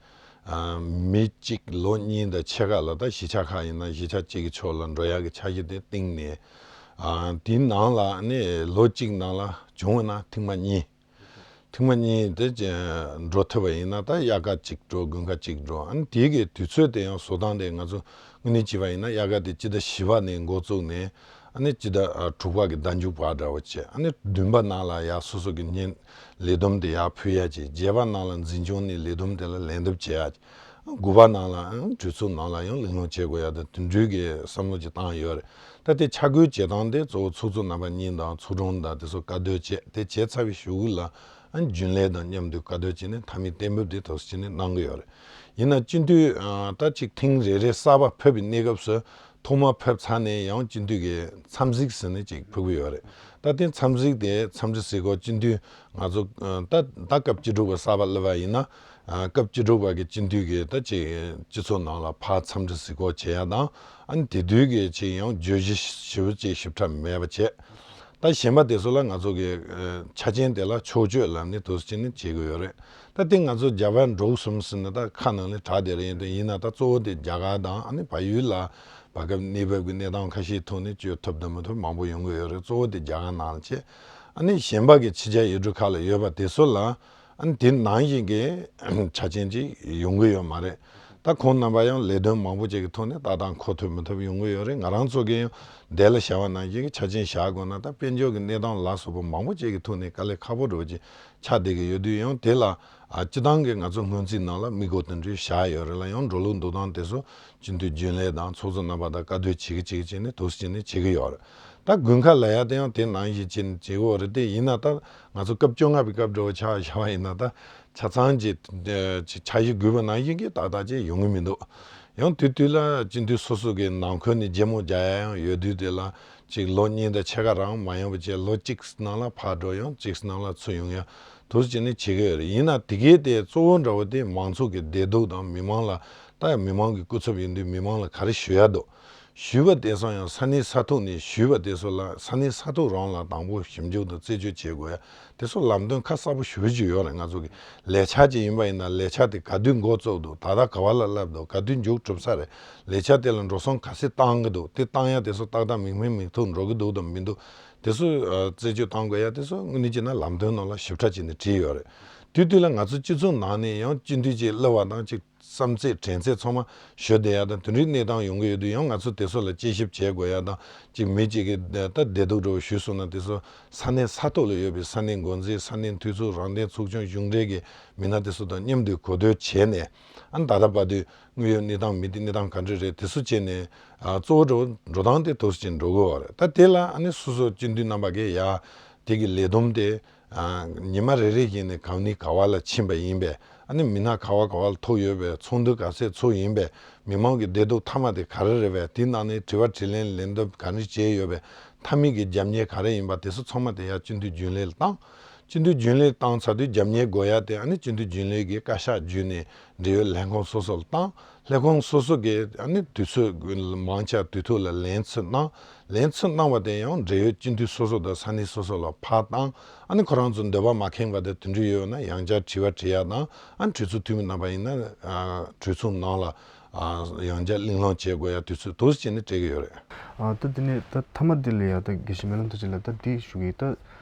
ཨ་མི་གཅིག་ལོ་གཉིས་དང་ཕྱེད་ཀ་ལ་ད་གཞིས་ཆགས་ཁག་ཡིན་ན་གཞིས་ཆགས་གཅིག་གི་ཕྱོགས་ལ་འགྲོ་ཡག་གི་འཆར་གཞི་དེ་བཏིང་ནས། ཨ་དེའི་ནང་ལ་ཨ་ནི་ལོ་གཅིག་ནང་ལ་བྱུང་བ་ན་ཐེངས་མ་གཉིས། ཐེངས་མ་གཉིས་དེ་འགྲོ་ཐུབ་པ་ཡིན་ན་ད་དབྱར་ཁ་གཅིག་འགྲོ། དགུན་ཁ་གཅིག་འགྲོ། ཨ་ནི་དེའི་གི་དུས་ཚོད་དེ་ཡང་བཟོ་སྟངས་དེ་ང་ཚོ་དངོས་གནས་བྱས་པ་ཡིན་ན་དབྱར་ཁ་དེ་སྤྱི་ཟླ་བཞི་པ་ནས་འགོ་བཙུགས་ནས་ཨ་ནི་སྤྱི་ཟླ་ཨ་དྲུག་པ་གི་ཟླ་མཇུག་བར་འདྲ་བོ་བྱས། ཨ་ནི་བདུན་པ་ནང་ལ་ཡ་སོ་སོ་གི་བརྙན་ལས་བསྡོམས་དེ་ཡར་ཕུལ་ཡ་བྱས། བརྒྱད་པ་ནང་ལ་འཛིན་སྐྱོང་ནས་ལས་བསྡོམས་དེ་ལ་ལན་འདེབས་བྱེད་ཡ་བྱས། དགུ་པ་ནང་ལ་ཨང་གྲོས་ཚོགས་ནང་ལ་ཡང་གླེང་སློང་བྱེད་དགོས་ཡ་དང་དེ་འདྲའི་གི་བསམ་བློ་ཅིག་བཏང་ཡོད་རེད། ད་དེ་ཆ་བགོས་བྱེད་སྟངས་དེ་གཙོ་བོ་ཚོགས་གཙོ་རྣམ་པ་གཉིས་དང་ཚོགས་དྲུང་དང་དེ་ཚོ་བཀའ་སྡོད་བྱས། དེ་བྱས་ཚར་བའི་གཞུག་གུ་ལ་ཨང་རྒྱུན་ལས་དང་མཉམ་དུ་བཀའ་སྡོད་བྱས་ནས་མཐའ་མའི་གཏན་འབེབས་དེ་ཐོག་བྱས་ནས་གནང་གི་ཡོད་རེད། ཡིན་ན་སྤྱི་འཐུས་ཨ་ད་ཅིག་ཐེངས་རེ་རེ་གསར་པ་ཕེབས་པའི་གནས་སྐབས་སུ་ཐོག་མ་ཕེབས་ཚར་ནས་ཡང་སྤྱི་འཐུས་ཀྱི་འཚམས་གཟིགས་ཟེར་ནས་ཅིག་ཕུལ་གྱི་ཡོད་རེད། ད་དེ་འཚམས་གཟིགས་དེ་འཚམས་འདྲི་གཟིགས་སྐོར་སྤྱི་འཐུས་ང་ཚོ་ཨ་ད་ད་སྐབས་བཅུ་དྲུག་པ་གསར་པ་སླེབས་པ་ཡིན་ན། ཨ་སྐབས་བཅུ་དྲུག་པ་གི་སྤྱི་འཐུས་ཀྱིས་ད་ཅིག་སྤྱི་ཚོགས་ནང་ལ་ཕར་འཚམས་འདྲི་གཟིགས་སྐོར་བྱེད་ཡ་དང་། ཨ་ནི་དེ་དུས་ཀྱི་ཅིག་ཡང་བརྗོད་གཞི་ཞིབ་ཅིག་ཞིབ་ཕྲ་མེད་པ་བྱས། ད་གཞན་པ་དེ་ཚོ་ལ་ང་ཚོ་གི་ཨ་ཆ་རྐྱེན་དེ་ལ་ཕྱོགས་བསྐྱོད་ལབ་ནས་དུ་ཅིག་ནི་བྱེད་དགོས་ཡོད་རེད། ད་དེ་ང་ཚོ་རྒྱ་བལ་འབྲུག་གསུམ་ཟེར་ན་ད་ཁ་ནང་ནས་གྲགས་བསྡད་རེད། ཡིན་དུས་ཡིན་ན་ད་གཙོ་བོ་དེ་རྒྱ་གར་དང་ཨ་ནི་བལ་ཡུལ་ལ་བར་སྐབས་གནས་བབ་ཀྱི་གནས་སྟངས་ཁ་ཤས་ཐོག་ནས་བསྐྱོད་ཐུབ་དང་མི་ཐུབ་མང་པོ་ཡོང་གི་ཡོད་རེད། གཙོ་བོ་དེ་རྒྱ་གར་ནང་ལ་བྱས། ཨ་ནི་གཞན་པ་གི་ཕྱི་རྒྱལ་ཡུལ་གྲུ་ཁག་ལ་ཡོད་པ་དེ་ཚོ་ལ་ཨ་ནི་དེ་ནང་བཞིན་གྱི་ཆ་རྐྱེན་ཅིག་ཡོང་གི་ཡོད་མ་རེད། ད་ཁོང་རྣམ་པ་ཡང་ལས་དོན་མང་པོ་ཅིག་གི་ཐོག་ནས་ལྟ་སྟངས་གོ་ཐུབ་མི་ཐུབ་ཡོང་གི་ཡོད་རེད། ང་རང་ཚོ་གི་ཡང་འདས་ལ་བཞག་པ་ནང་བཞིན་གྱི་ཆ་རྐྱེན་བཞག་དགོས་ན་ད་དཔལ་འབྱོར་གྱི་གནས་སྟངས་ལ་སོགས་པ་མང་པོ་ཅིག་གི་ཐོག་ནས་དཀའ་ལས་ཁག་པོ་འདྲ་བོ་ཅིག་ཆགས་བསྡད་ཀྱི་ཡོད་དུས། ཡང་དེ་ལ་ཨ་སྤྱི་བཏང་གི་ང་ཚོ་སྔོན་རྩིས་ནང་ལ་དམིགས་སྒོ་དེ་འདྲའི་བཞག་ཡོད་རེད་ལ། ཡང་འགྲོ་ལུགས་འདུག་སྟངས་དེ་ཚོ་སྤྱི་འཐུས་རྒྱུན་ལས་དང་ཚོགས་གཙོ་རྣམ་པ་དང་བཀའ་སྡོད་བྱེད་ཀྱི་བྱེད་ཀྱི་བྱས་ནས་འདུག་སེ་བྱས་ནས་བྱེད་ཀྱི་ཡོད་རེད། ད་དགུན་ཁ་ལ་ཡ་དེ་ཡང་དེ་ནང་བཞིན་བྱས་ནས་བྱེད་ཀྱི་ཡོད་རེད། དེ་ཡིན་ན་ད་ང་ཚོ་སྐབས་བཅོ་ལྔ་པའི་སྐབས་འདྲ་བོ་ཆ་བཞག་པ་ཡིན་ན་ད་ཆ་ཚང་གི་འཆར་གཞི་དགོས་པ་ནང་བཞིན་གྱི་ཏག་ཏག་ཅིག་ཡོང་གི་མི་འདུག། ཡང་དུས་དུས་ལ་སྤྱི་འཐུས་སོ་སོ་གི་ནང་ཁུལ་ནས་རྒྱལ་མོ་རྒྱག་ཡ་ཡང་ཡོད་དུས། དེ་ལ་ཅིག་ལོ་གཉིས་དང་ཕྱེད་ཀ་རང་མ་ཡོང་བ་བྱས། ལོ་གཅིག་ནང་ལ་ཕར་འགྲོ་ཡང་གཅིག་ནང་ལ་ཚུར་ཡོང་ཡ་འདུག་སེ་བྱས་ནས་བྱེད་ཀྱི་ཡོད་རེད། ཡིན་ན་དེ་གའི་དེ་གཙོ་བོ་འདྲ་བོ་དེ་མང་ཚོགས་ཀྱི་བདེ་སྡུག་དང་མི་མང་ལ་ད་ཡང་མི་མང་གི་སྐུ་ཚབ་ཡིན་དུས་མི་མང་ལ་ག་རེ་ཞུ་ཡ་འདུག། ཞུས་པ་དེ་ཚོ་ཡང་ས་གནས་ས་ཐོག་ནས་ཞུས་པ་དེ་ཚོ་ལ་ས་གནས་ས་ཐོག་རང་ལ་དང་པོ་ཞིབ་འཇུག་དང་རྩད་གཅོད་བྱེད་དགོས་ཡ་དེ་ཚོ་ལམ་སྟོན་ཁ་གསལ་པོ་ཞེ་པོ་ཅིག་ཡོད་རེད། ང་ཚོ་གི་ལས་འཆར་ཅིག་ཡིན་པ་ཡིན་ན་ལས་འཆར་དེ་ག་དུས་འགོ་བཙུགས་འདུག། ད་ལྟ་ག་བ་ལ་སླེབས་འདུག། ག་དུས་མཇུག་གྲུབ་ས་རེད། ལས་འཆར་དེ་ལ་འགྲོ་སོང་ག་ཚད་བཏང་གི་འདུག། དེ་བཏང་ཡ་དེ་ཚོ་ཏག་ཏག་མིག་མིག་མིག་ཐུག་འགྲོ་གི་འདུག་དང་མི་འདུག། དེ་ཚོ་ཨ་རྩད་གཅོད་བཏང་དགོས་ཡ་དེ་ཚོ་དངོས་གནས་བྱས་ན་ལམ་སྟོན་ནང་ལ་ཞིབ་ཕྲ་བྱས་ནས་བྲིས་ཡོད་རེད། དུས་དུས་ལ་ང་ཚོ་སྤྱི་ཚོགས་ནང་ནས་ཡང་སྤྱི་འཐུས་ཅིག་སླེབས་པ་དང་ཅིག་བསམ་ཚད་དྲན་ཚད་ཚང་མ་ཞུ་བསྡད་ཡ་དང་དེ་འདྲའི་གནས་སྟངས་ཡོང་གི་ཡོད་དུས། ཡང་ང་ཚོ་དེ་ཚོ་ལ་དཔྱད་ཞིབ་བྱེད་དགོས་ཡ་དང་། ཅིག་མི་གཅིག་གིས་ད་བདེ་སྡུག་འདྲ་བོ་ཞུས་སོང་ན་དེ་ཚོ་ས་གནས་ས་ཐོག་ལ་ཡོད་པའི་ས་གནས་འགོ་འཛིན། ས་གནས་འཐུས་ཚོགས། རང་བདེན་ཚོགས་ཆུང་གཞུང་འབྲེལ་གྱི་མི་སྣ་དེ་ཚོ་དང་མཉམ་དུ་གོ་བསྡུར་བྱས་ནས། ཨ་ནི་ད་ལྟ་བར་དུ་དངོས་ཡོད་གནས་སྟངས་མི་དེ་གནས་སྟངས་ག་འདྲ་རེད། དེ་ཚོ་བྱས་ནས་ཨ་གཙོ་བོ་འགྲོ་འགྲོ་སྟངས་དེ་འདུག་སེ་བྱས་འགྲོ་དགོས་པ་རེད། ད་དེ་ལ་ཨ་ནི་སོ་སོ་སྤྱི་འཐུས་རྣམ་པ་གིས་ཡ་དེ་གི་ལས་བསྡོམས་དེ་ཨ་ཉི་མ་རེ་རེ་བཞིན་ནས་གང་ནས་ག་བ་ལ་ཕྱིན་པ་ཡིན་པས། ཨ་ནི་མི་སྣ་ག་བ་ག་བ་ལ་ཐུག་ཡོད་པས། ཚོགས་འདུ་ག་ཚད་ཚོགས་ཡིན་པས། མི་མང་གི་བདེ་སྡུག་མཐའ་མ་དེ་ག་རེ་རེད་པས། དེའི་ནང་ནས་དྲི་བ་དྲིས་ལན་ལན་འདེབས་ག་རེ་བྱས་ཡོད་པས། མཐའ་མའི་གི་རྒྱབ་གཉེར་ག་རེ་ཡིན་པ་དེ་ཚོ་ཚང་མ་དེ་ཡར་སྤྱི་འཐུས་རྒྱུན་ལས་ལ་བཏང་། སྤྱི་འཐུས་རྒྱུན་ལས་བཏང་ཚར་དུས་རྒྱབ་གཉེར་དགོས་ཡ་དེ་ཨ་ནི་སྤྱི་འཐུས་རྒྱུན་ལས་ཀྱིས་བཀའ་ཤག་བརྒྱུད་ནས་འབྲེལ་ཡོད་ལས་ཁུངས་སོ་སོ་ལ་བཏང་། ལས་ཁུངས་སོ་སོ་གིས་ཨ་ནི་དུས་ཚོད་མང་ཆེ་བ་དུས་ཐོག་ལ་ལན་ཚུར་གནང་། ལན་ཚུར་གནང་བ་དེ་ཡང་འབྲེལ་ཡོད་སྤྱི་འཐུས་སོ་སོ་དང་ས་གནས་སོ་སོ་ལ་ཕར་བཏང་། ཨ་ནི་ཁོ་རང་ཚོ་འདོད་པ་མ་ཁེངས་པ་དེ་དེ་འདྲ་ཡོད་ན་ཡང་བསྐྱར་དྲི་བ་དྲི་ཡ་དང་། ཨ་ནི་གྲོས་ཚོགས་འཐུས་མི་རྣམ་པ་ཡིན་ན་ཨ་གྲོས་ཚོགས་ནང་ལ་ཨ་ཡང་བསྐྱར་གླེང་སློང་བྱེད་དགོས་ཡ་དུས་ཚོད་འདུག་སེ་བྱས་ནས་སྤྲད་ཀྱི་ཡོད་རེད། ཨ་ད་དེ་ནས་ད་མཐའ་མ་དེ་ལ་ཡ་ད་དགེ་བཤེས་སྨོན་ལམ་དར་རྒྱས་ལགས། ད་དེ་ཞུ་གི་ད་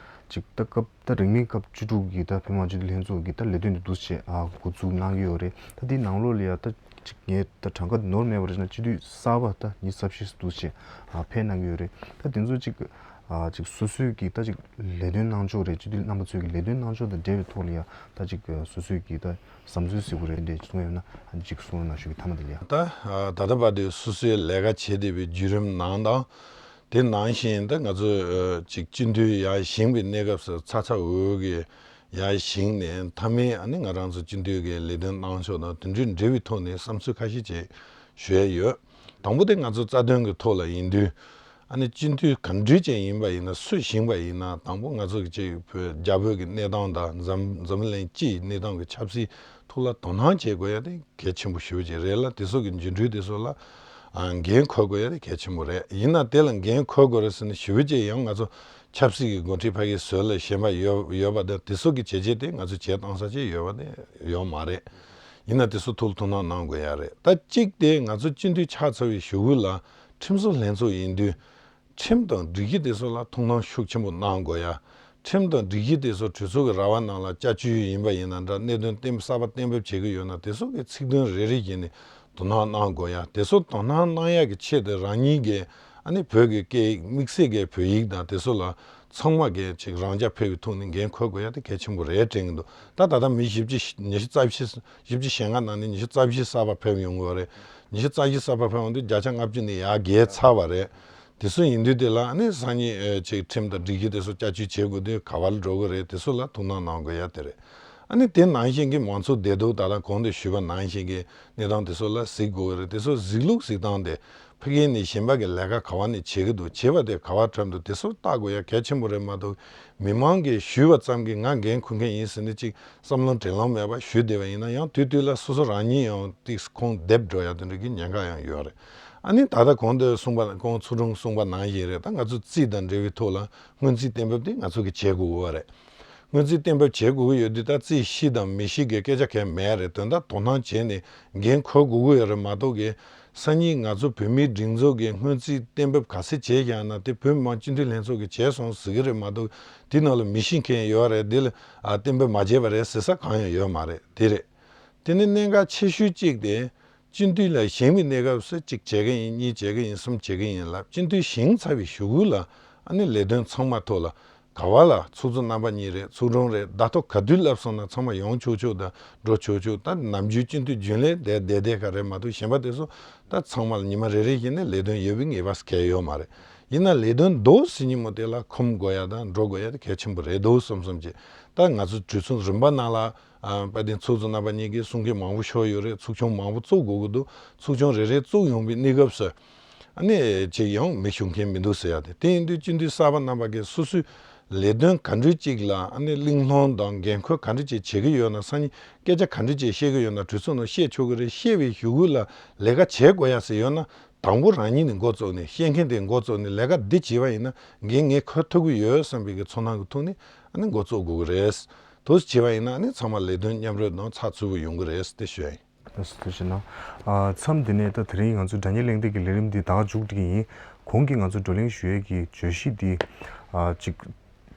ཅིག་ད་སྐབས་ད་རིང་མིན་སྐབས་བཅུ་དྲུག་གི་ད་བོད་མི་མང་སྤྱི་འཐུས་ལྷན་ཚོགས་ཀྱི་ད་ལས་དོན་དེ་འདུག་སེ་བྱས་ཨ་འགོ་འཛུགས་གནང་གི་ཡོད་རེད། ད་དེའི་ནང་ལོགས་ལ་ཡ་ད་ཅིག་ངས་ད་གྲངས་ཀ་ནོར་མེད་པ་རེད་ན་སྤྱི་འཐུས་གསར་པ་ད་ཉི་ཤུ་རྩ་བཞི་འདུག་སེ་བྱས་ཨ་ཕེབས་གནང་གི་ཡོད་རེད། ད་དེ་ཚོ་ཅིག་ ཨ་ཅིག་སོ་སོའི་གི་ད་ཅིག་ལས་དོན་གནང་ཕྱོགས་རེད། སྤྱི་འཐུས་རྣམ་པ་ཚོའི་གི་ལས་དོན་གནང་ཕྱོགས་དང་འབྲེལ་བའི་ཐོག་ལ་ཡ་ད་ཅིག་སོ་སོའི་གི་ད་བསམ་ཚུལ་ཟེར་དགོས་རེད། འདི་འདྲ་གསུང་ཡོད་ན་ཨ་ཅིག་གསུང་རོགས་གནང་ཞུ་གི། མཐའ་མ་དེ་ལ་ཡ། ད་ད་ལྟ་བར་དུ་སོ་སོའི་ལས་ཀ་བྱེད་བསྡད་པའི་བརྒྱུད་རིམ་ནང་དང་། དེ་ནང་བཞིན་ད་ང་ཚོ་ཅིག་སྤྱི་འཐུས་ཡར་བཞེངས་པའི་གནས་སྐབས་སུ་ཚ་ཚ་འུར་འུར་གི་ཡར་བཞེངས་ནས་མཐའ་མའི་ཨ་ནི་ང་རང་ཚོ་སྤྱི་འཐུས་ཀྱི་ལས་དོན་གནང་ཕྱོགས་དང་དེ་འདྲའི་འབྲེལ་བའི་ཐོག་ནས་བསམ་ཚུལ་ཁ་ཤས་ཅིག་ཞུ་ཡ་ཡོད། དང་པོ་དེ་ང་ཚོ་རྩ་དོན་གྱི་ཐོག་ལ་ཡིན་དུས། ཨ་ནི་སྤྱི་འཐུས་ག་འདྲ་ཅིག་ཡིན་པ་ཡིན་ན། སུ་བཞེངས་པ་ཡིན་ན། དང་པོ་ང་ཚོ་གི་ཅིག་བོད་རྒྱ་བོད་ཀྱི་གནས་སྟངས་དང་འཛམ་འཛམ་བུ་གླིང་སྤྱི་ཡི་གནས་སྟངས་ཀྱི་ཆབ་སྲིད་ཐོག་ལ་དོ་སྣང་བྱེད་དགོས་ཡ་དེ་གལ་ཆེན་པོ་ཞེ་པོ་ཅིག་རེད་ལ། དེ་ཚོ་གི་འགྱུར་འགྲོས་དེ་ཚོ་ལ་ཨ་འགན་འཁུར་དགོས་ཡ་དེ་གལ་ཆེན་པོ་རེད། ཡིན་ན་དེ་ལ་འགན་འཁུར་དགོས་རེད་ཟེར་ནས་ཞེ་པོ་ཅིག་ཡང་ང་ཚོ་ཆབ་སྲིད་ཀྱི་འགོ་ཁྲིད་ཕ་གིའི་ཟུར་ལ་ཞེན་པ་ཡོད་ཡོད་པ་དང་། དེ་ཚོ་གི་བྱས་རྗེས་དེ་ང་ཚོ་བྱེད་བཏང་ས་ཅིག་ཡོད་པ་དེ་ཡོད་མ་རེད། ཡིན་ན་དེ་ཚོ་ཐུགས་ལ་ཐུགས་སྣང་གནང་དགོས་ཡ་རེད། ད་གཅིག་དེ་ང་ཚོ་སྤྱི་འཐུས་ཆགས་ཚར་བའི་གཞུག་གུ་ལ་ཁྲིམས་བཟོ་ལྷན་ཚོགས་ཡིན་དུས། ཁྲིམས་དང་སྒྲིག་གཞི་དེ་ཚོ་ལ་ཐུགས་སྣང་ཤུགས་ཆེན་པོ་གནང་དགོས་ཡ། ཁྲིམས་དང་སྒྲིག་གཞི་དེ་ཚོ་གྲོས་ཚོགས་ཀྱི་ར་བ་ནང་ལ་བསྐྱར་བཅོས་ཡིན་པ་ཡིན་ན་འདྲ། གནད་དོན་གཏན་གསར་པ་གཏན་འབེབས་བྱེད་ཀྱི་ཡོད་ན་དེ་ཚོ་གི་ཚིག་དོན་རེ་རེ་བཞིན་ནས་དོ་སྣང་གནང་དགོས་ཡ། དེ་ཚོ་དོ་སྣང་གནང་ཡ་གི་ཆེད་དུ་རང་ཉིད་ཀྱི་ཨ་ནི་བོད་ཀྱི་སྐད་ཡིག་དམིགས་བསལ་གྱི་བོད་ཡིག་དང་དེ་ཚོ་ལ་ཚང་མ་གི་ཅིག་རང་རྐྱ་འཕེར་བའི་ཐོག་ནས་འགན་འཁུར་དགོས་ཡ་དེ་གལ་ཆེན་པོ་རེད་དྲན་གྱི་འདུག་ད་ད་ལྟ་མི་བཞི་བཅུ་ཉི་ཤུ་རྩ་བཞི་བཞི་བཅུ་ཞེ་ལྔ་ནང་ནས་ཉི་ཤུ་རྩ་བཞི་གསར་པ་ཕེབས་ཡོང་གི་ཡོད་རེད། ཉི་ཤུ་རྩ་བཞི་གསར་པ་ཕེབས་ཡོང་དུས་བརྒྱ་ཆ་ལྔ་བཅུ་ནས་ཡར་བརྒལ་ཚར་བ་རེད། དེ་ཚོ་ཡིན་དུས་དེ་ལ་ཨ་ནི་སང་ཉིན་ཨེ་ཅིག་ཁྲིམས་དང་སྒྲིག་གཞི་དེ་ཚོ་བསྐྱར་བཅོས་བྱེད་དགོས་དུས་ག་པར་འགྲོ་གི་རེད། དེ་ཚོ་ལ་ཐུགས་སྣང་གནང་དགོས་ཡ་དེ་རེད། ཨ་ནི་དེ་ནང་བཞིན་གྱི་མང་ཚོགས་བདེ་སྡུག་ད་ལྟ་གོང་དུ་ཞུས་པ་ནང་བཞིན་གྱི་གནས་སྟངས་དེ་ཚོ་ལ་གཟིགས་དགོས་ཀྱི་རེད། དེ་ཚོ་གཟིགས་ལུགས་གཟིགས་སྟངས་དེ་ཕ་གི་ནས་གཞན་པ་གི་ལས་ཀ་ག་བ་ནས་བྱེད་ཀྱི་འདུག་བྱེད་པ་དེ་ག་བ་འགྲོ་འདུག་དེ་ཚོ་བལྟ་དགོས་ཡ་གལ་ཆེན་པོ་རེད་མ་གཏོགས། མི་མང་གིས་ཞུས་པ་ཙམ་གྱིས་ང་འགན་འཁུར་མཁན་ཡིན་ཟེར་ནས་ཅིག་བསམ་ལམ་དྲན་ལམ་མེད་པ་ཞུས་བསྡད་པ་ཡིན་ན་ཡང་། དུས་དུས་ལ་སོ་སོ་རང་ཉིད་ཡང་ཏིག་ཁོང་འདེབས་འགྲོ་ཡ་དེ་འདྲ་གི་ཉེན་ཁ་ཡང་ཡོད་རེད། ཨ་ནི་ད་ལྟ་གོང་དུ་གསུངས་པ། ཁོང་ཚོགས་དྲུང་གསུངས་པ་ནང་བཞིན་རེད། ད་ང་ཚོ་རྩིས་དང་འབྲེལ་བའི་ཐོག་ལ་སྔོན་རྩིས་གཏན་འབེབས་དེ་ང་ཚོ་གིས་བྱེད་དགོས་ཀྱི་ཡོད་རེད། སྔོན་རྩིས་གཏན་འབེབས་བྱེད་དགོས་ཀྱི་ཡོད་དུས་ད་རྩིས་ཤེས་དང་མི་ཤེས་ཀྱི་སྐད་ཆ་གང་ཡང་མེད་རེད། དོན་དག་དོ་སྣང་བྱས་ནས་འགན་འཁུར་དགོས་ཀྱི་ཡོད་རེད་མ་གཏོགས་ཀྱི། སང་ཉིན་ང་ཚོ་བོད་མིའི་སྒྲིག་འཛུགས་ཀྱི་སྔོན་རྩིས་གཏན་འབེབས་ག་ཚད་བྱས་ཀྱང་ན་དེ་བོད་མི་མང་སྤྱི་འཐུས་ལྷན་ཚོགས་ཀྱིས་བྱས་སོང་ཟེར་གྱི་རེད་མ་གཏོགས། དེ་ནང་ལ་མི་ཤེས་མཁན་ཡོད་རེད། དེ་ལ་ཨ་གཏན་འབེབས་མ་བྱས་པ་རེད་ཟེར་ས་གང་ཡང་ཡོད་མ་རེད། དེ་རེད། དེ་ནས་གནད་འགག་ཆེ་ཤོས་གཅིག་དེ། སྤྱི་འཐུས་ལ་བཞེངས་པའི་གནས་སྐབས་སུ་གཅིག་བྱེད་ཀྱི་ཡིན། གཉིས་བྱེད་ཀྱི་ཡིན། གསུམ་བྱེད་ཀྱི་ཡིན་ལབ། སྤྱི་འཐུས་བཞེངས་ཚར་བའི་གཞུག་གུ་ལ་ཨ་ནི་ལས་དོན་ཚང་མ་ཐོག་ལ་ག་བ་ལ་ཚོགས་གཙོ་རྣམ་པ་གཉིས་རེད། ཚོགས་དྲུང་རེད། བརྡ་ཐོ་ག་དུས་ལབ་སོང་ན་ཚང་མ་ཡོང་ཆོག་ཆོག་དང་འགྲོ་ཆོག་ཆོག་ད་ནམ་རྒྱུན་སྤྱི་འཐུས་རྒྱུན་ལས་བསྡད་བསྡད་བསྡད་ག་རེད་མ་གཏོགས། གཞན་པ་དེ་ཚོ་ད་ཚང་མ་ལ་ཉི་མ་རེ་རེ་བཞིན་ནས་ལས་དོན་ཡོད་པའི་ངེས་པ་གང་ཡང་ཡོད་མ་རེད། ཡིན་ན་ལས་དོན་འདུག་ཟེར་ཉིན་མོ་དེ་ལ་འཁུམ་དགོས་ཡ་དང་འགྲོ་དགོས་ཡ་དེ་གལ་ཆེན་པོ་རེད་འདུག་བསམ་བསམ་བྱས། ད་ང་ཚོ་གྲོས་ཚོགས་རིམ་པ་ནང་ལ། ཨ་དཔལ་ལྡན་ཚོགས་གཙོ་རྣམ་པ་གཉིས་ཀྱིས་གསུང་མཁན་མང་པོ་ཤོར་ཡོད་རེད། ཚོགས་ཆུང་མང་པོ་བཙུགས་དགོས་ཀྱི་འདུག་ཚོགས་ཆུང་རེ་རེ་བཙུགས་ཡོང་པའི་གནས་སྐབས་སུ་ཨ་ནི་ཅིག་ཡང་མི་ཞུགས་མཁན་མི་འདུག་ཟེར་ཡ་དེ། དེ་ཡིན་དུས་སྤྱི་འཐུས་གསར་པ་རྣམ་པ་གིས་སོ་སོའི་ལས་དོན་ག་འདྲ་ཅིག་ལ་ཨ་ནི་གླེང་སློང་དང་འགན་འཁུར་ག་འདྲ་ཅིག་བྱེད་ཀྱི་ཡོད་ན། སང་ཉིན་སྐད་ཆ་ག་འདྲ་ཅིག་བཤད་ཀྱི་ཡོད་ན་གྲོས་ཚོགས་ནང་བཤད་ཆོག་གི་རེད། བཤད་པའི་གཞུག་གུ་ལ་ལས་ཀ་བྱེད་དགོས་ཡ་ཟེར་ཡོད་ན། དང་པོ་རང་ཉིད་ནས་འགོ་བཙུགས་ནས། བཤད་མཁན་དེ་འགོ་བཙུགས་ནས་ལས་ཀ་འདི་བྱས་པ་ཡིན་ན་འགན་ངས་འཁུར་ཐུབ་ཀྱི་ཡོད་བསམ་པའི་གི་ཚོར་སྣང་གི་ཐོག་ནས་ཨ་ནི་འགོ་བཙུགས་དགོས་ཀྱི་རེད། དེ་བྱས་པ་ཡིན་ན་ཨ་ནི་ཚང་མ་ལས་དོན་མཉམ་རུབ་དང་ཚགས་ཚུད་པོ་ཡོང་གི་རེད་དེ་ཞུ་ཡ་ཡིན། ལགས་སོ། ཐུགས་རྗེ་གནང་། ཨ་མཚམས་འདི་ནས་ད་དེ་རིང་ང་ཚོ་དྲ་བརྙན་གླེང་སྟེགས་ཀྱི་ལས་རིམ་འདི་ད་ག་མཇུག་སྒྲིལ་གྱི་ཡིན། གོང་གི་ང་ཚོ་བགྲོ་གླེང་ཞུ་ཡས་ཀྱི་བརྗོད་གཞི་འདི་ཨ་ཅིག་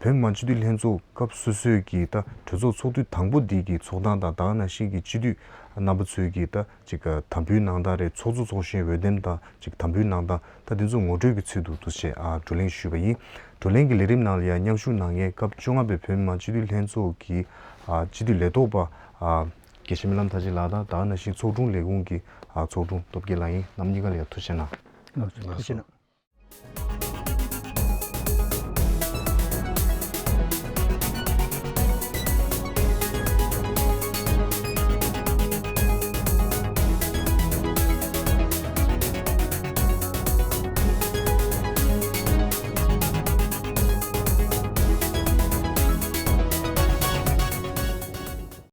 བོད་མི་མང་སྤྱི་འཐུས་ལྷན་ཚོགས་སྐབས་སོ་སོའི་གི་ད་གྲོས་ཚོགས་ཚོགས་དུས་དང་པོ་འདི་གི་ཚོགས་སྟངས་དང་། ད་ག་ནང་བཞིན་གྱི་སྤྱི་འཐུས་རྣམ་པ་ཚོའི་གི་ད་ཅིག་དམ་འབུལ་གནང་སྟངས་རེད། ཚོགས་གཙོ་ཚོགས་གཞོན་འོས་འདེམས་དང་ཅིག་དམ་འབུལ་གནང་སྟངས། ད་དེ་ཚོ་ངོ་སྤྲོད་ཀྱི་ཚུལ་དུ་འདུག་སེ་ཨ་བགྲོ་གླེང་ཞུས་པ་ཡིན། བགྲོ་གླེང་གི་ལས་རིམ་ནང་ལ་ཡང་མཉམ་ཞུགས་གནང་མཁན་སྐབས་བཅོ་ལྔ་པའི་བོད་མི་མང་སྤྱི་འཐུས་ལྷན་ཚོགས་ཀྱི་ཨ་སྤྱི་འཐུས་ལས་ཐོག་པ་ཨ་དགེ་བཤེས་སྨོན་ལམ་མཐར་ཕྱིན་ལགས་དང་། ད་ག་ནང་བཞིན་ཚོགས་དྲུང་ལས་ཁུངས་ཀྱི་ཨ་ཚོགས་དྲུང་སྟོབས་རྒྱལ་ལགས་ཡིན། རྣམ་གཉིས་ཀ་ལ་ཡང་ཐུགས་རྗེ་གནང་། ཐུགས་རྗེ་གནང་།